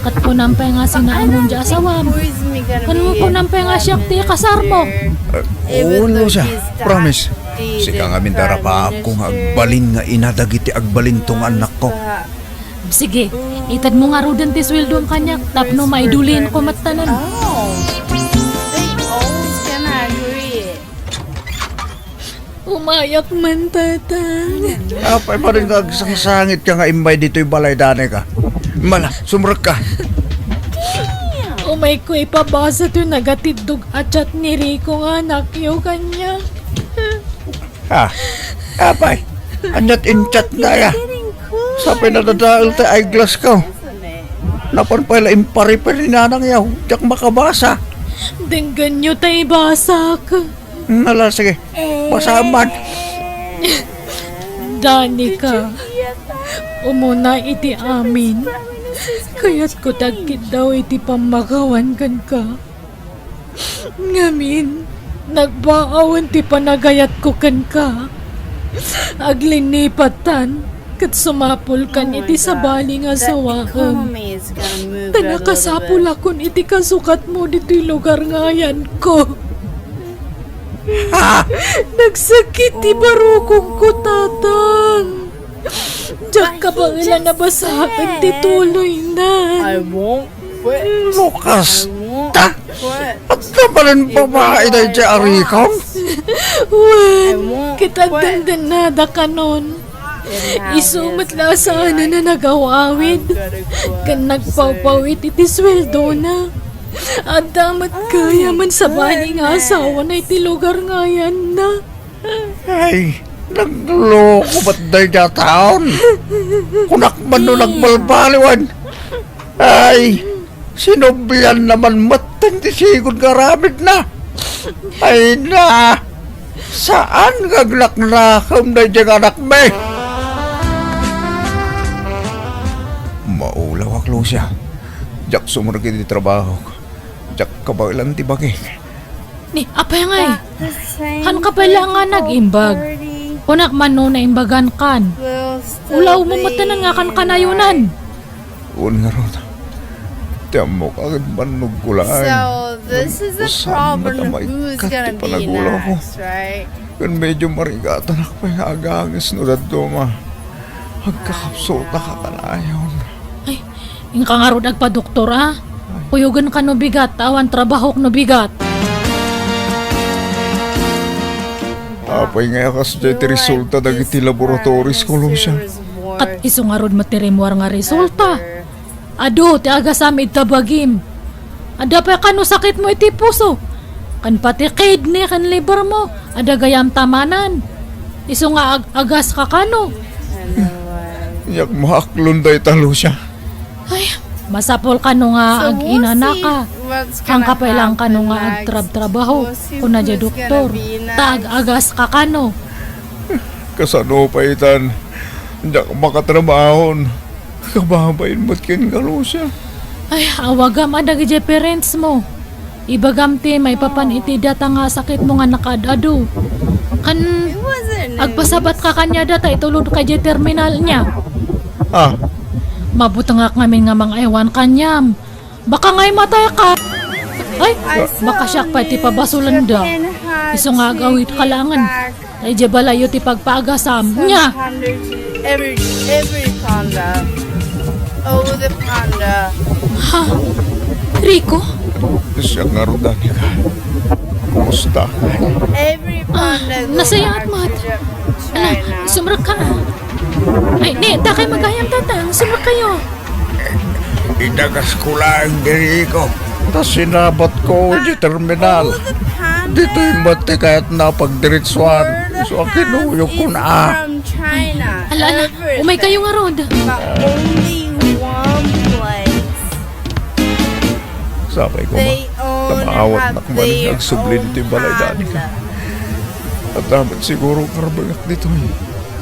Ket kunam pay nga sinaamon diay asawam. Ken kunam pay nga siak ti kasarmo. Eh, oo, Lucia. Promise. Sika ngamin ti arapaapko nga agbalin nga ina dagiti agbalinto nga annakko. Sige, itedmo ngaruden ti sueldom kaniak tapno maidulinko met tanan. Oh, they always gonna agree. Umayak man, Tatang. Apay, manen nga agsangsangit ka nga immay ditoy balay, Danica. Mala, sumrekka. Umayko ipabasa toy nagatiddog a chat ni Rico nga anakyo kaniak. Ah, apay, ania ti in-chat na aya? Sapay nadadael ti eyeglass ko. Napan pay la impariper ni nanangyo, diak makabasa. Denggenyo ta ibasak. Hmm, ala, sige. Basaam man. Danica, umuna iti amin, kayatko ti agkiddaw iti pammakawan kenka. Ngamin, nagbaawen ti panagayatko kenka. Aglinipattan ket sumapulkan iti sabali nga sawaem. Ta nakasapulakon iti kasukatmo ditoy lugar nga ayanko. Nagsakit ti barukongko, Tatang. Diak kabaelan a basaen ti tuloyna. Lukas, ta? At ka pa rin babae daydiay a Ricong? Wen, ket agdendennada kanon. Isu met la a saanen a nagaw-awid ken nagpawpawit iti sueldona. Adda met gayam a sabali nga asawana iti lugar nga ayanna. Ay, nagloko met daydiay a taon. Kunak man no nagbalbaliwan. Ay, sinublianna man metten ti sigud nga aramidna. Ay na, saan nga agnaknakem daydiay nga anakmi? Maulawak, Lucia. Diak sumrek iti trabahok. Diak kabaelan ti bagik. Ni, apay ngay? Hanka pay la nga nag-imbag. Kunak man no naimbagan kan. Ulaw mo met tanan nga kan kanayonan. Wen ngarud, ti ammok a ket bannogko laeng. So, this is a problem. Who's gonna be next, right? Ken medyo marigatanak pay nga agangis no dadduma. Agkakapsulta ka kanayon. Ay, inka ngarud agpadoktor, a? Kuyogen ka no bigat, ta awan trabahok no bigat. Apay nga a kasdiay ti resulta dagiti laboratories ko, Lucia? Ket isu ngarud met ti rimmuar nga resulta. Adu ti agasam ita bagim. Adda pay kano sakitmo iti puso. Ken pati kidney ken liver mo, adda gayam tamanan. Isu nga ag-, agas ka kano. Diak maaklon dayta, Lucia. Ay, masapul kano nga ag-inanaka. Hanka pay lang kano nga agtrabtrabaho, kuna diay doktor. Ta ag-agas ka kano. Kasano pay itan? Diak makatrabahon. Kababain met kenka, Lucia. Ay, awagam a dagidiay parents mo. Ibagam ti maipapan iti data nga sakitmo nga nakaad-adu. Ken agpasabatka kaniada ta itulodka idiay terminal nia. Ah. Mabutengak ngamin nga mangaywan kaniam. Baka ngay matay ka. Ay, makasiak pay ti pabasolanda. Isu nga agawid ka laengen. Ay, diay balayyo ti pagpaagasam. Nya! Every, every panda. Oh, the panda. Ha? Rico? Siak ngarud, Danica. Kumusta? Every panda. Ah, nasayaat met. Ala, sumrek ka. Ay, ni, dakay magayam, Tatang. Sumrek kayo. Idagas ko laeng diri ko. Ta sinabat ko di terminal. Ditoy met ti kayatna pagdiretsuan. So, kinuyog ko na. Ay, ala, ala. Umay kayo ngarud. Sapay ko, ma. Ta maawatnak man nga agsubli ditoy balay, Danica. Adda met siguro karbengak ditoy.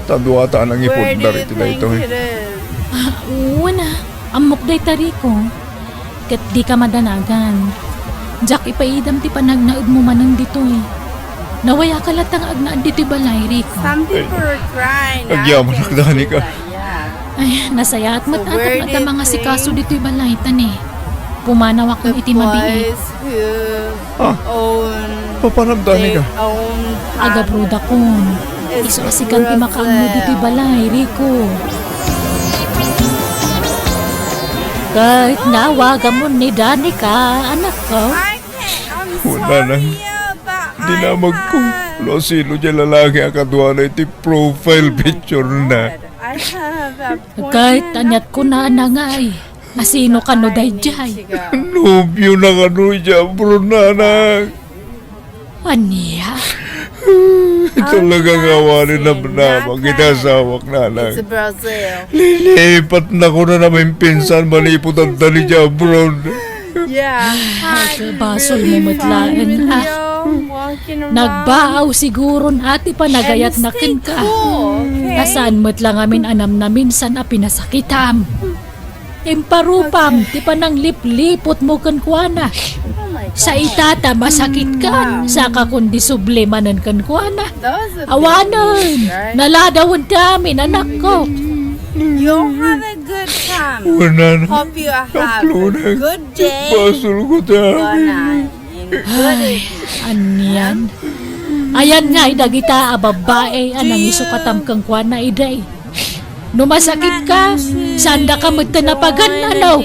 Ta dua ta a nangipudna iti daytoy. Ah, wen a. Ammok dayta, Rico. Ket dika madanagan. Diak ipaidam ti panagnaedmo manen ditoy. Nawayaka latta nga agnaed ditoy balay, Rico. Some people are crying. Agyamanak, Danica. Ay, nasayaat met a tapno adda mangasikaso ditoy balay, ta ni pumanawakon iti mabiit. Ah, papanam, Danica? Agabrodakon. Isu a sikan ti makaammo ditoy balay, Rico. Ket nawagamon ni Danica, anakko. Wen, nanang. Dinamagko no asino diay lalaki a kaduana iti profile picture-na. Ket aniatkon a nangngegko. Asino kano daydiay? Nobiona kano idiay abroad, nanang. Ania? Talaga nga awanen namnama iti asawak, nanang. Lilipatnakon a namimpinsan manipud adda idiay abroad. Ay, basolmo met laeng a. Nagbaaw siguron a ti panagayatna kenka. Ta saan met la ngamin a namnaminsan a pinasakitam. Imparupam ti pananglipliputmo kenkuana. Sa ita ta masakitkan, saka kundi subli manen kenkuana. Awanen, naladawen ti amin, anakko. Wen, nanang. Hope you have a good day. Basolko ti amin. Ay, anian. Ayan nga, dagita a babbai a nangisukatam kenkuana idi. No masakitka, saandaka metten a pagan-ano?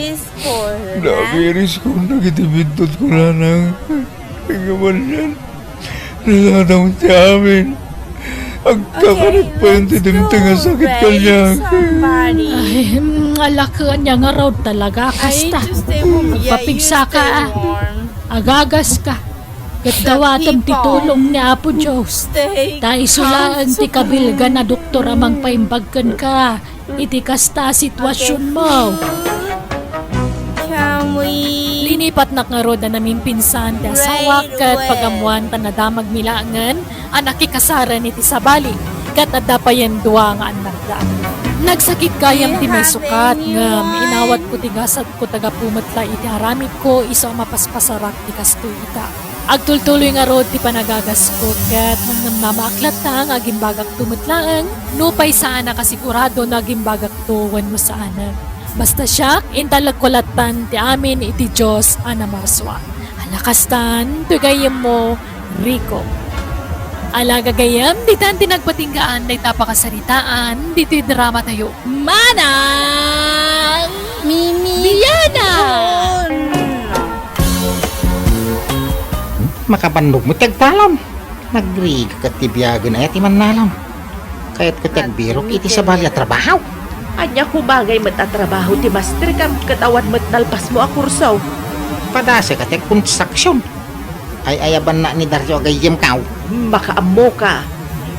Nairiskon dagiti bidutko, nanang. Ngem anian, naladaw ti amin. Agkakanak pay ti dimteng a sakit kaniak. Ay, mm, ala ket ania ngarud talaga kasta. Agpapigsaka, a. Agagaska. Ket dawatem ti tulong ni Apo Dios. Ta isu laeng ti kabilgan a doktor a mangpaimbag kenka iti kasta a situasionmo. Linipatnak ngarud a namimpinsan ti asawak ket pagammoan ta nadamagmi laengen a nakikasaren iti sabali ket adda payen dua nga annakda. Nagsakit gayam ti maisukat ngem inawatko ti gasatko ta gapu met la iti aramidko isu a mapaspasarak ti kastoy ita. Agtultuloy ngarud ti panagagasko ket nangnamnamaak latta nga agimbagakto met laeng nupay saan a kasigurado no agimbagakto wenno saanen. Basta siak, intalekko lattan ti amin iti Dios a namarsua. Ala kastan, toy gayyemmo, Rico. Ala gagayyem, ditan ti nagpatinggaan dayta a pakasaritaan ditoy dramatayo. Manang Mimi Diana! Makabannog met ti agtalon. Nagrigat ti biagen aya ti mannalon. Kayatko ti agbirok iti sabali a trabaho. Ania koma ngay met a trabaho ti masterkam ket awan met nalpasmo a kurso? Padasek a ti agkonstruksion. Ay-ayabanna ni Dario a gayyemkaw. Makaammoka.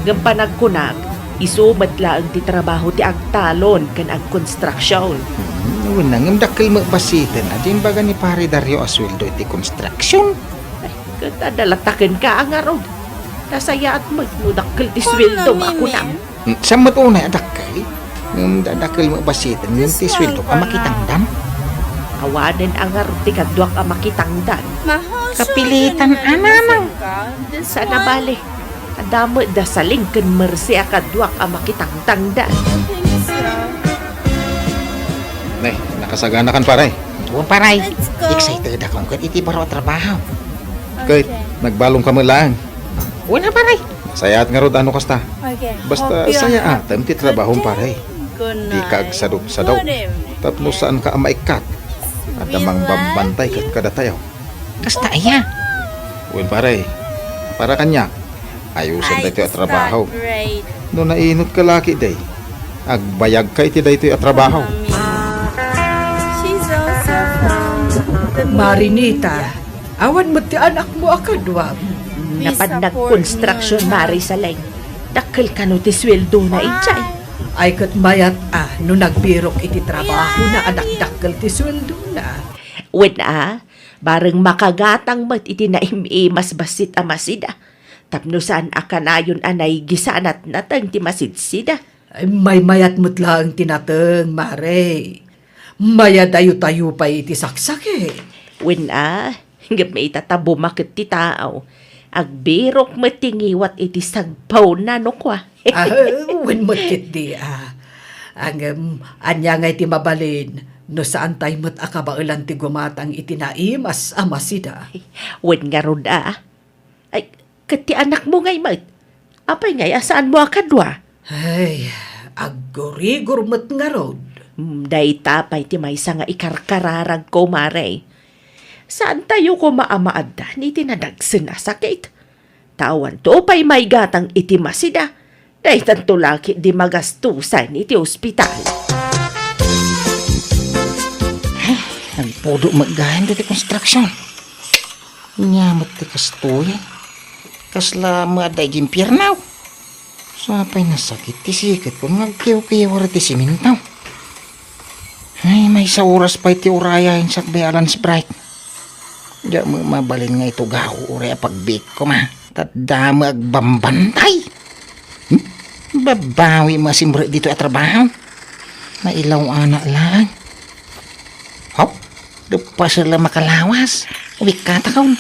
Ngem panagkunak, isu met laeng ti trabaho ti agtalon ken agkonstruksion. Hmm, wen, ngem dakkel met basiten a di imbaga ni Pare Dario a sueldo iti konstruksion. Ay, ket adda latta kenka a ngarud. Nasayaat met no dakkel ti sueldo nga kunam. Hmm, saan met unay a dakkel? Ngem da-, dakkel met basiten ngem ti sueldo a makitangdan. Awanen a ngarud ti kaduak a makitangdan. Kapilitan a nanang. Saan a bale. Adda met da Saling ken Mercy a kaduak a makitangtangdan. Ne, nakasaganakan, pare. Wen, pare. Let's go. Excited ako ket iti baro a trabaho. Ket, okay, nagbalom ka met laeng. Wen a, pare. Nasayaat ngarud no kasta. Okay. Basta sayaatem ti trabahom, pare. Dika agsadutsadut. Tapno saanka a maikkat. Adda mangbambantay ket kadatayo. Kasta aya? Wen, pare. Para kaniak, ayusen daytoy a trabaho. No nainot ka laki, day, agbayag ka iti daytoy a trabaho. Marinita, awan met ti anakmo a kadua. Napan nagkonstruction, Mari Saleng. Dakkel kano ti sueldona idiay. Ay, ket mayat a no nagbirok iti trabahona a dakdakkel ti sueldona. Wen a, bareng makagatang met iti naim-imas bassit a masida, tapno saan a kanayon a naigisanat nateng ti masidsida. Ay, maymayat met laeng ti nateng, Mare. Mayadayo-tayo pay iti saksakit. Wen a, ngem ita ta bumaket ti tao, agbirok met ti ngiwat iti sagpawna no kua. Ah, wen met ketdi, ah. Ngem, ania ngay ti mabalin no saantay met a kabaelan ti gumatang iti naimas a masida? Wen ngarud a. Ay, ket ti anakmo ngay met? Apay ngay a saanmo a kadua? Ay, aggurigor met ngarud. Hmm, dayta pay ti maysa nga ikarkararagko, Mare. Saantayo koma a maaddan iti nadagsen a sakit. Ta awanto pay maigatang iti masida, daytanto la ketdi magastusan iti ospital. Ay, nagpudo met gayam ditoy construction. Ania met ti kastoy? Kasla met adda iti impierno? Sapay nasakit ti siketko nga agkiwkiwar iti simento. Ay, maysa oras pay ti urayayen sakbay a lunch break. Diak met mabalin nga itugaw uray a pagbiit koma. Ta adda met agbambantay. Hmm? Babawi met a simrek ditoy a trabaho. Nailaw-anak laeng. Hop, leppasek la makalawas. Ubikkatakon.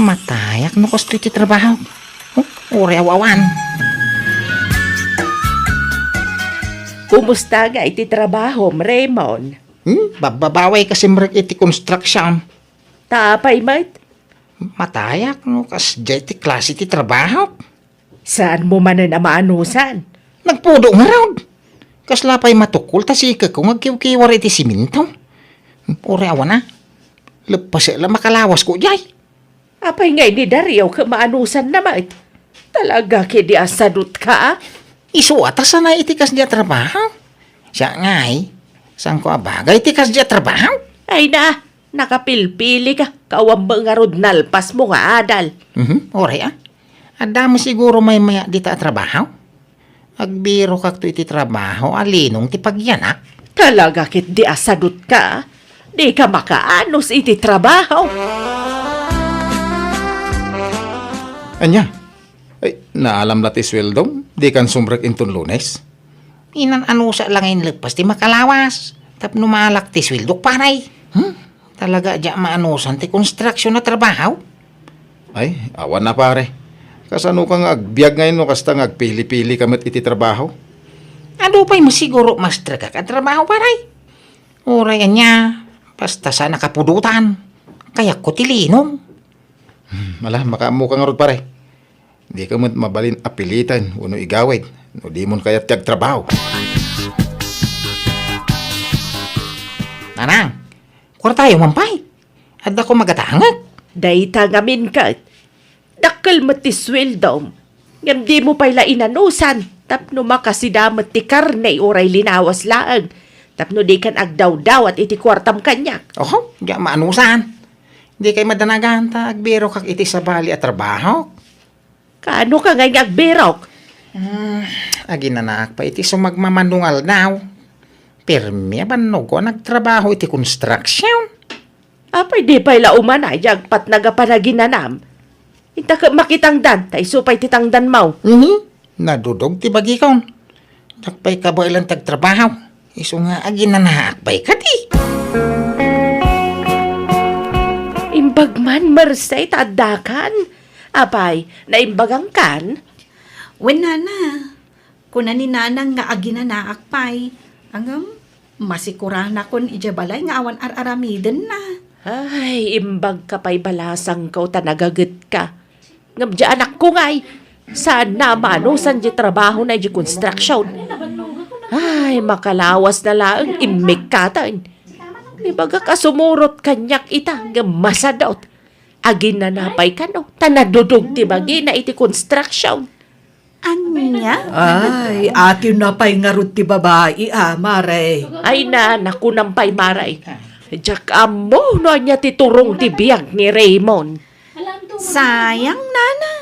Matayak no kastoy ti trabaho. Huh? Uray aw-awan. Kumusta ngay ti trabahom, Raymond? Hmm? Babbabawi ka simrek iti construction. Ta apay met? Matayak no kasdiay ti klase ti trabaho. Saanmo manen a maanusan? Nagpudo ngarud. Kasla pay matukol ta siketko nga agkiwkiwar iti simento. Uray awan a. Leppasek la makalawasko diay. Apay ngay ni Dario ket maanusanna met? Talaga ketdi a sadutka, a? Isu a ta sanay iti kasdi a trabaho. Siak ngay, saanko a bagay ti kasdi a trabaho. Ay na, nakapilpili ka, kawan met ngarud nalpasmo nga adal. Mhm, uray a. Adda met siguro maymayat dita a trabaho. Agbirokakto iti trabaho a linong ti pagyanak. Talaga ketdi a sadutka, a? Dika makaanus iti trabaho. Ania? Ay, naalam la ti sueldom? Dikan sumrek inton Lunes? Inan-anusak la nga inleppas ti makalawas tapno maalak ti sueldok, pare. Hmm? Talaga a diak maanusan ti construction a trabaho? Ay, awan a, pare. Kasano ka nga agbiag ngay no kasta nga agpili-pili ka met iti trabaho? Adu pay met siguro mastrek a trabaho, pare. Uray ania, basta saan a kapudotan. Kayatko ti linong. Hmm, ala, makaammo ka ngarud, pare. Dika met mabalin a piliten wenno igawid no dimon kayat ti agtrabaho. Nanang, kuartayo man pay. Adda koma gatangek. Dayta ngamin ket. Dakkel met ti sueldom. Ngem dimo pay la inanusan tapno makasida met ti karne uray linawas laeng tapno dikan agdawdawat iti kuartam kaniak. Oho, diak maanusan. Dikay madanagan ta agbirokak iti sabali a trabaho. Kaano ka ngay nga agbirok? Hmm, aginanaak pay iti sumagmamano nga aldaw. Pirmi a bannogko a nagtrabaho iti construction. Apay di pay la umanay ti agpatnag a panaginanam? Inta ket makitangdan, ta isu pay ti tangdanmo. Mhm. Nadudog ti bagikon. Diak pay kabaelan ti agtrabaho. Isu nga aginanaak pay kadi. Imbag man, Merced, ta addakan. Apay, naimbagangkan? Wen, nana. Kuna ni nanang nga aginanaak pay. Ngem, Masikuranakon idiay balay nga awan ar-aramidenna. Ay, imbagka pay balasangko ta nagagetka. Ngem diay anakko ngay, saanna a manusan diay trabahona idiay construction. Ay, makalawas na laeng immikkaten. Ibagak a sumurot kaniak ita, ngem masadut. Aginnanapay kano, ta nadudog ti bagina iti construction. Ania? Ay, akinna pay ngarud ti babai, a, Mare. Ay na, nakunam pay, Mare. Diak ammo no ania ti turong ti biag ni Raymond. Sayang, nana.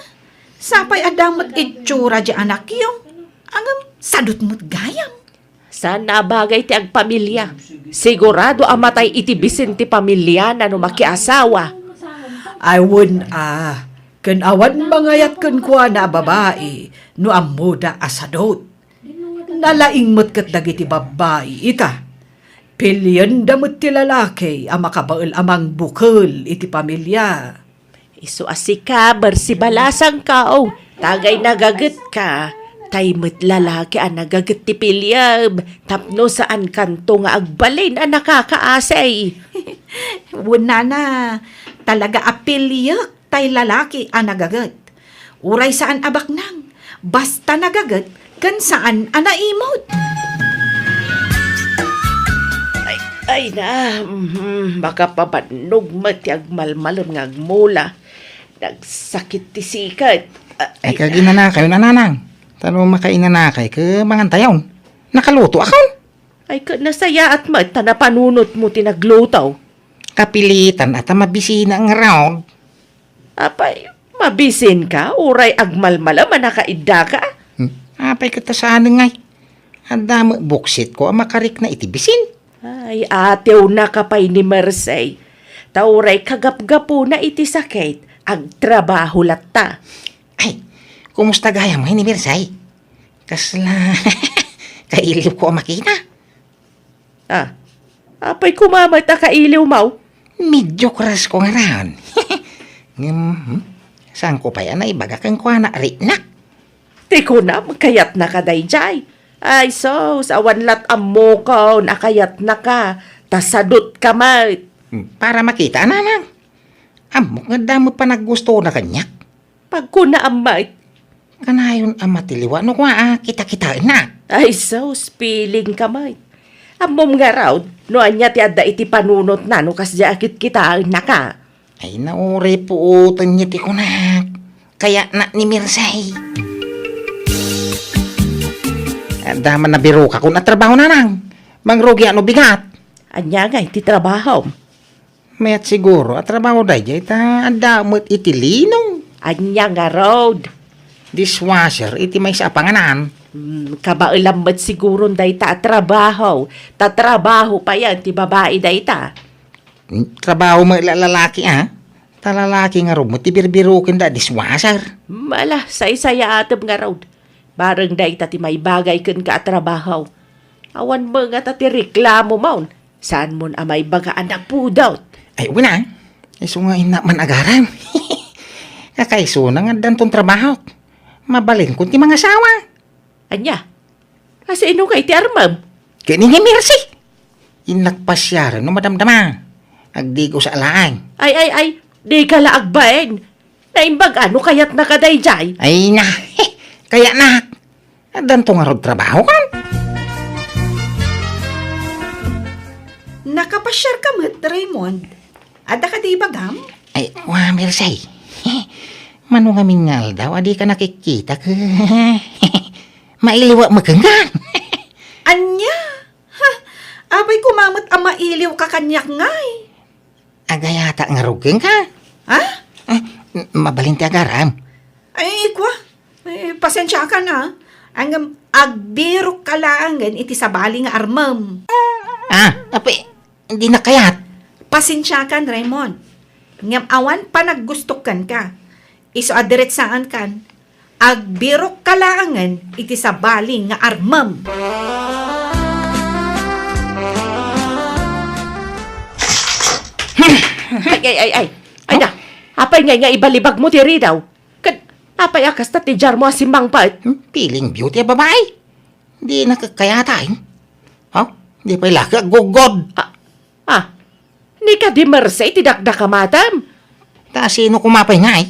Sapay adda met itsura diay anakyo. Ngem, sadut met gayam. Saan a bagay ti agpamilia. Sigurado a matay iti bisin ti pamiliana no makiasawa. Ay, wen a, ken awan mangayat kenkuana a babai no ammoda a sadut. Nalaing met ket dagiti babbai ita. Pilienda met ti lalaki a makabael a mangbukel iti pamilia. Isu a sika, Bersi, balasangko, o, tagay nagagetka. Tay met lalaki a nagaget ti piliem, tapno saankanto nga agbalin a nakakaasi. Wen, nana, talaga a piliek tay lalaki a nagaget. Uray saan a baknang, basta nagaget ken saan a naimut. Ay, ay na, mhm, makapabannog met ti agmalmalem nga agmula. Nagsakit ti sikat. Ah, ay, ay, kaginanakayo, nanang. Ta no makainanakay, ke mangantayon. Nakalutoakon. Ay, ket nasayaat met ta napanunotmo ti nagluto. Kapilitan a ta mabisina ngarud. Apay, mabisinka, uray agmalmalem a nakaiddaka? Hmm, apay ket ta saan ngay? Adda met buksitko a makarikna iti bisin. Ay, atewnaka pay ni Mercey. Ta uray kagapgapuna iti sakit, agtrabaho latta. Ay, kumusta gayam ngay ni Mercey? Kasla kailiwko a makita. Ah, apay koma met a kailiwmo? Medyo crush ko ngarud. Ngem, hmm, saanko pay a naibaga kenkuana, riknak. Ti kunam, kayatnaka daydiay. Ay, sus, awan lat ammokon a kayatnaka, ta sadutka met. Hmm, para makita, nanang. Ammok nga adda met panaggustona kaniak. Pagkunaam met. Kanayon a matiliwa no kua a kitakitaennak. Ay, sus, pilingka met. Ammom ngarud, no ania ti adda iti panunotna no kasdiay a kitkitaennaka. Ay, nauray puoten ti kunak. Kayatnak ni Mercey. Adda man nabirokakon a trabaho, nanang. Mangrugiak no bigat. Ania ngay ti trabahom? Mayat siguro a trabaho daydiay ta adda met iti linong. Ania ngarud? Dishwasher iti maysa a panganan. Hmm, kabaelam met siguron dayta a trabaho. Ta trabaho payen ti babai dayta. Hmm, trabaho met la lalaki, a? Ta lalaki ngarud met ti birbirokenda a dishwasher. Hmm, ala, saysayaatem ngarud. Bareng dayta ti maibagay kenka a trabaho. Awan met ngata ti reklamomon. Saanmon a maibaga a napudot? Ay, wen a. Isu nga innak man agaram. Kakaisuna nga addanton trabahok. Mabalinkon ti mangasawa. Ania? Asino ngay ti armem? Ken ni Mercey. Innak pasiaren no madamdama. Agdigos a laeng. Ay, ay, ay, dika la agbain. Naimbag a no kayatnaka daydiay? Ay na, kayatnak. Addanto ngarud trabahokon. Nakapasiarka met, Raymond. Adda kadi ibagam? Ay, wa, Mercey. Mano ngamin nga aldaw a dika nakitkita, ke. Mailiwak met kenka. Ania? Ha? Apay koma met a mailiwka kaniak ngay? Agayatak ngarud kenka. Ha? Ah, m-, mabalin ti agaram. Ay, kua. Ay, pasensiakan a. Ngem agbirokka laengen iti sabali nga armem. Ah, apay, dinak kayat. Pasensiakan, Raymond. Ngem awan panaggustok kenka. Isu a diretsaankan, agbirokka laengen iti sabali nga armem. Ay, ay, ay, ay. Ay na, apay ngay nga ibalibagmo ti ridaw? Ket apay a kasta ti diarmo a simmangpet? Hmm, feeling beauty a babai. Dinak kayatan. Oh? Di pay la ka aggugod. Ah, ah, ni kadi Mercy ti dakdakamatem? Ta sino koma pay ngay?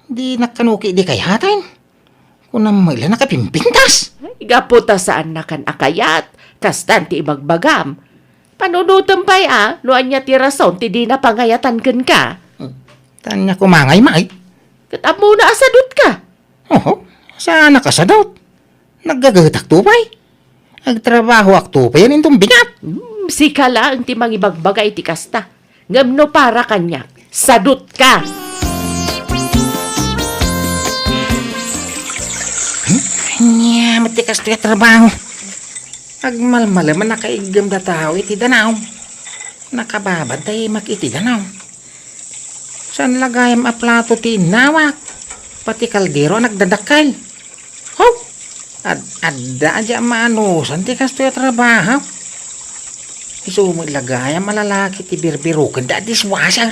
Dinak kano ketdi kayaten. Kunam met la nakapimpintas. Ay, gapu ta saannakan a kayat, kastan ti ibagbagam. Panunotem pay a, no ania ti rason ti dina pangayatan kenka. Hmm. Ta ania koma ngay, May? Ket ammona a sadut ka. Oho, saanak a sadut. Naggagahetak to pay. Agtrabahoak to pay, inton bigat. Hmm, sika laeng ti mangibagbaga iti kasta. Ngem no para kaniak, sadut ka. Hmm? Ania met ti kastoy a trabaho? Agmalmalem a nakaiggem da tao iti danaw. Nakababad ta imak iti danaw. Saan la gayam a plato ti innawak? Pati kaldero a nagdadakkel. Haw! Ad-, adda a di a maanusan ti kastoy a trabaho. Isu met la gayam a lalaki ti birbirokenda a dishwasher.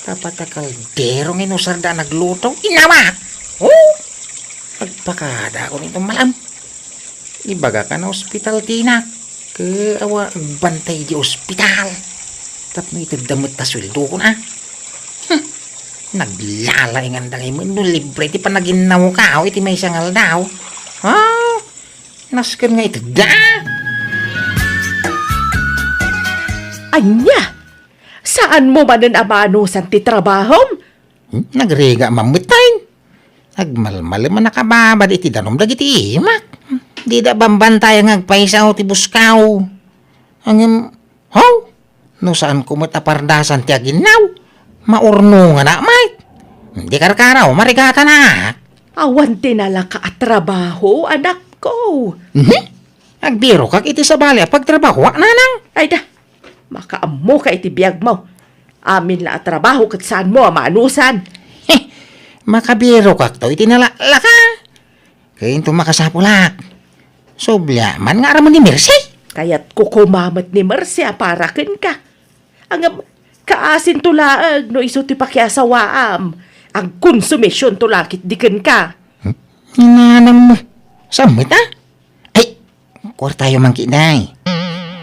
Tapno kaldero nga inusarda a nagluto, inawak! Oh! Agpakadakon iti malam. Ibagak a naospital ti inak. Ket awan agbantay di ospital. Tapno itedda met ta sueldokon, a. Hmm. Naglalainganda ngay met no libre ti panaginnawko iti maysa nga aldaw. Ha? Nasken nga itedda. Ania? Saanmo manen a maanusan ti trabahom? Hmm? Nagrigat man met tayen. Agmalmalem a nakababad iti danum dagiti imak. Dida bambantayan nga agpayso ti buskaw. Ngem, haw! No saanko met a pardasan ti aginnaw, maurnonganak met. Di karkaro, marigatanak. Awan ti nalaka a trabaho, anakko. Mhm. Agbirokak iti sabali a pagtrabahoak, nanang. Ay da, makaammoka iti biagmo. Amin la a trabaho ket saanmo a maanusan. Heh, makabirokakto iti nalaklaka. Ket inton makasapulak, subli man nga aramid ni Mercy. Kayatko koma met ni Mercy a para kenka. Ngem, kaasinto laeng no isu ti pakiasawaam. Agkonsumisionto la ketdi kenka. Hmm? Inanam, saan met, a? Ay, kuartayo man ketdi.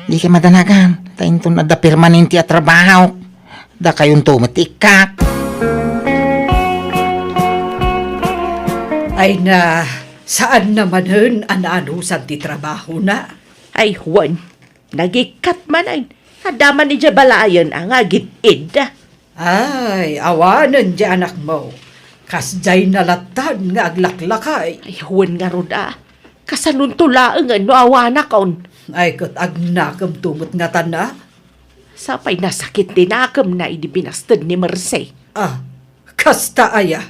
Dika madanagan, ta inton adda permanente a trabaho, dakayonto met ti ikkak. Ay na, saanna manen a naanusan ti trabahona? Ay, wen, nagikkat manen. Adda man idiay balayen a nga agid-id. Ay, awanen diay anakmo. Kasdiay nalatan nga aglaklakay. Ay, wen ngarud a. Kasanonto laengen no awanakon? Ay, ket agnakemto met ngatan a? Sapay nasakit ti nakemna idi binasted ni Mercy. Ah, kasta aya?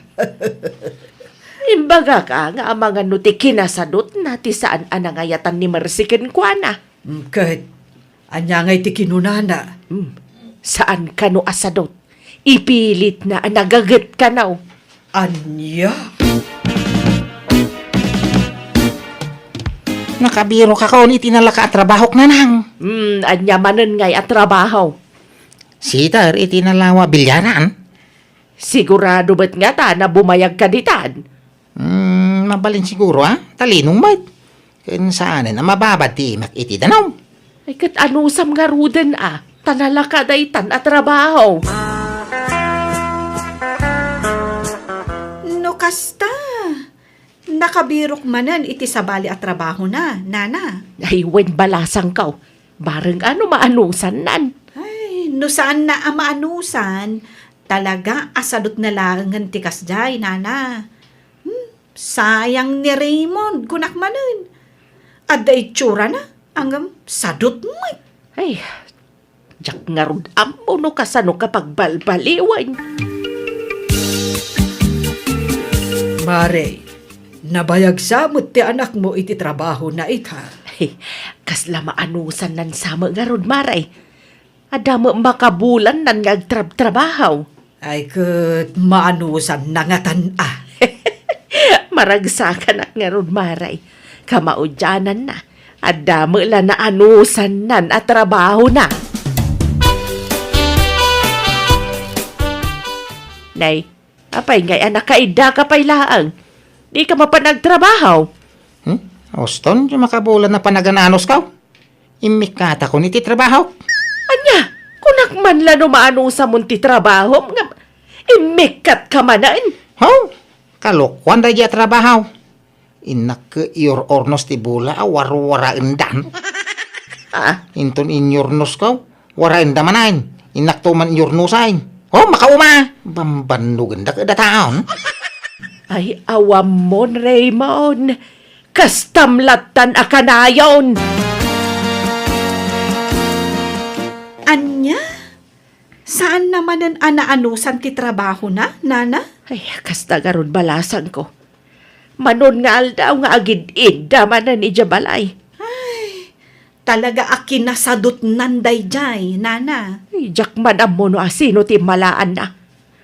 Imbagak a nga amangan no ti kinasadutna ti saan a nangayatan ni Mercy kenkuana. Mm, ket ania ngay ti kinunana? Hmm. Saan kano a sadut? Ipilitna a nagaget kano. Ania? Nakabirokakon iti nalaka a trabahok, nanang. Hmm, ania manen ngay a trabaho? Sitter iti nalawa a bilyaran. Sigurado met ngata a bumayagka ditan? Hmm, mabalin siguro, a. Talinong met. Ken saanen a mababad ti imak iti danum. Ay, ket anusam ngaruden a, ta nalaka daytan a trabaho. No kasta, nakabirok manen iti sabali a trabahona, nana. Ay, wen balasangko. Bareng a no maanusannan. Ay, no saanna a maanusan, talaga a sadutna laengen ti kasdiay, nana. Hmm, sayang ni Raymond, kunak manen. Adda itsurana, ngem sadut met. Ay, diak ngarud ammo no kasano ka pagbalbaliwen. Mare, nabayag sa met ti anakmo iti trabahona ita. Ay, kasla maanusannan sa met ngarud, Mare. Adda met makabulannan nga agtrabtrabaho. Ay, ket maanusanna ngatan a. Maragsakanak ngarud, Mare. Kamaudiananna, adda met la naanusannan a trabahona. Nay, apay ngay a nakaiddaka pay laeng? Dika mapan agtrabaho? Hmm? Uston, diay makabulan a panagan-anusko. Immikkatakon iti trabahok. Ania? Kunak man la no maanusamon ti trabahom nga immikkatka manen? Ho? Kalokuan daydiay a trabaho. Innak ket iyor-ornos ti bola a warwaraendan. Ah? Inton inyornosko, waraenda manen. Innakto man iyornosen. Ho, makauma! Bambannogendak ida taon. Ay, awammon, Raymond. Kastam lattan a kanayon. Ania? Saanna manen a naanusan ti trabahona, nana? Ay, kasta garud balasangko. Manon nga aldaw nga agid-idda manen idiay balay. Ay, talaga a kinasadutnan daydiay, nana. Ay, diak man ammo no asino ti immalaanna.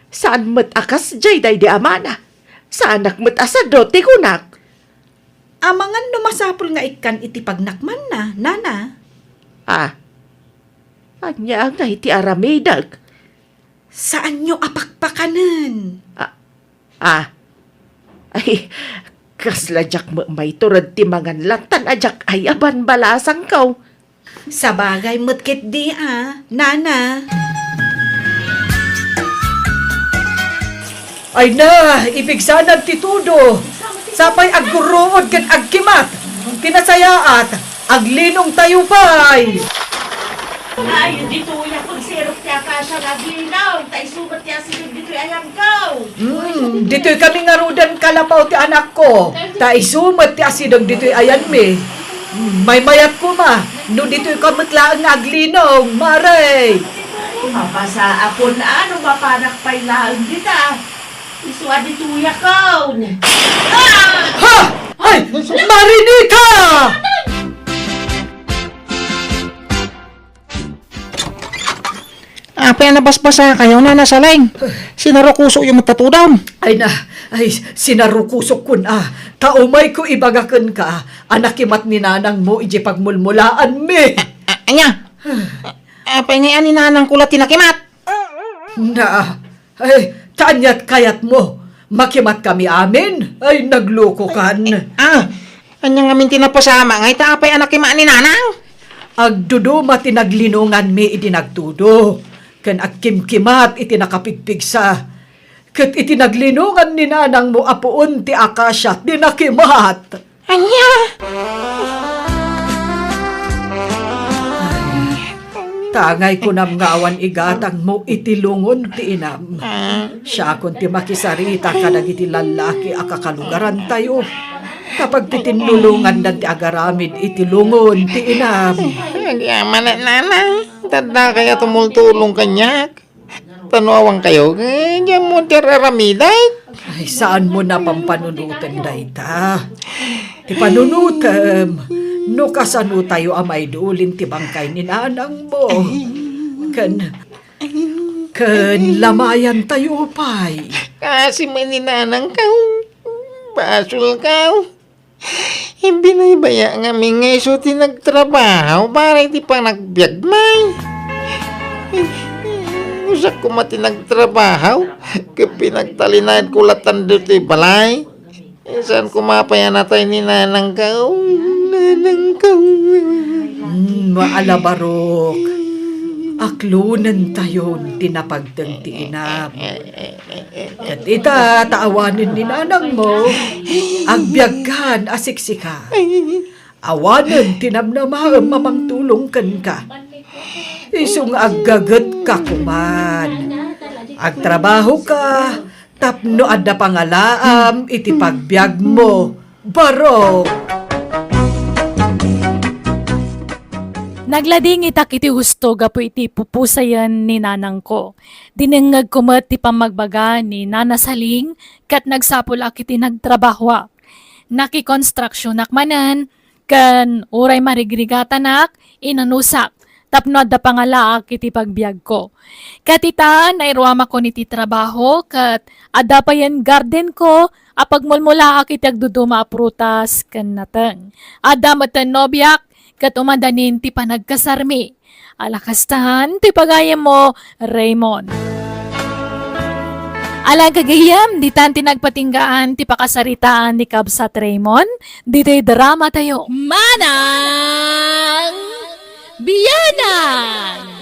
Saan met a kasdiay daydi amana. Saanak met a sadut ti kunak. Amangan no masapul nga ikkan iti pagnakmanna, nana. Ah, ania ngay ti aramidek? Saanyo a pakpakanen. Ah, ah. Ay, kasla diak met maitured ti mangan lattan a diak ayaban balasangko. Sabagay met ketdi a, nana. Ay na, ipigsanan ti tudo. Sapay aggurruod ken agkimat. Ti nasayaat, aglinongtayo pay. Ay, ditoy a pagsirok ti akasia nga aglinong, ta isu met ti asideg ditoy ayanko. Hmm, ditoy kami ngaruden kalapaw ti anakko, ta isu met ti asideg ditoy ayanmi. Hmm, maymayat koma, no ditoy ka met laeng nga aglinong, Mare. Mapasaakon a no mapanak pay laeng dita. Isu a ditoyakon. Ah! Ha! Ay, Marinita! Apay a nabasbasakayo, Nana Saleng? Sinarukosokyo met ta tudom. Ay na, ay, sinarukosokkon a. Ta umayko ibaga kenka a nakimat ni nanangmo idiay pagmulmulaanmi. A-, a-, ania? A-, apay ngay a ni nanangko la ti nakimat? Na, ay, ta aniat kayatmo? Makimatkami amin? Ay, naglokokan. Ah, ania ngamin ti napasamak ngay ta apay a nakimat ni nanang? Agduduma ti naglinonganmi idi nagtudo, ken agkimkimat iti nakapigpigsa. Ket iti naglinongan ni nanangmo a puon ti akasia ti nakimat. Ania? Ta ngay kunam nga awan igatangmo iti lungon ti inam. Siakon ti makisarita kadagiti lallaki a kakalugarantayo. Ta pagtitinnulongandan ti agaramid iti lungon ti inam. Agyamanak, nanang. Tadda kaya tumultulong kaniak. Ta no awan kayo, eh, diay mo ti ar-aramidek. Ay, saanmo a pampanunoten dayta. Ti panunotem, no kasano tayo a maidulin ti bangkay ni nanangmo. Ken, ken lamayan tayo pay. Kasi man ni nanangko, basolko. Ibinaybaya ngamin nga isu ti nagtrabaho para iti panagbiagmi. Usak koma ti nagtrabaho, ket pinagtalinaedko lattan ditoy balay. Saan koma pay a natay ni nanangko, nanangko. Hmm, maalabarok. Aklonentayon ti napagteng ti inam. Ket ita, ta awanen ni nanangmo, agbiagkan a siksika. Awanen ti namnamaem a mangtulong kenka. Isu nga aggagetka koman. Agtrabahoka tapno adda pangalaam iti pagbiagmo. Barok! Nagladingitak iti husto gapu iti pupusayen ni nanangko. Dinengngegko met ti pammagbaga ni Nana Saling ket nagsapulak iti nagtrabahoak. Nakikonstruksionak manen ken uray marigrigatanak, inanusak tapno adda pangalaak iti pagbiagko. Ket ita, nairuamakon iti trabaho ket adda payen gardenko a pagmulmulaak iti agduduma a prutas ken nateng. Adda metten nobiak ket umadanin ti panagkasarmi. Ala kastan ti pagayammo, Raymond. Ala gagayyem, ditan ti nagpatinggaan ti pakasaritaan ni Kabsat Raymond, ditoy drama tayo. Manang! Bianan!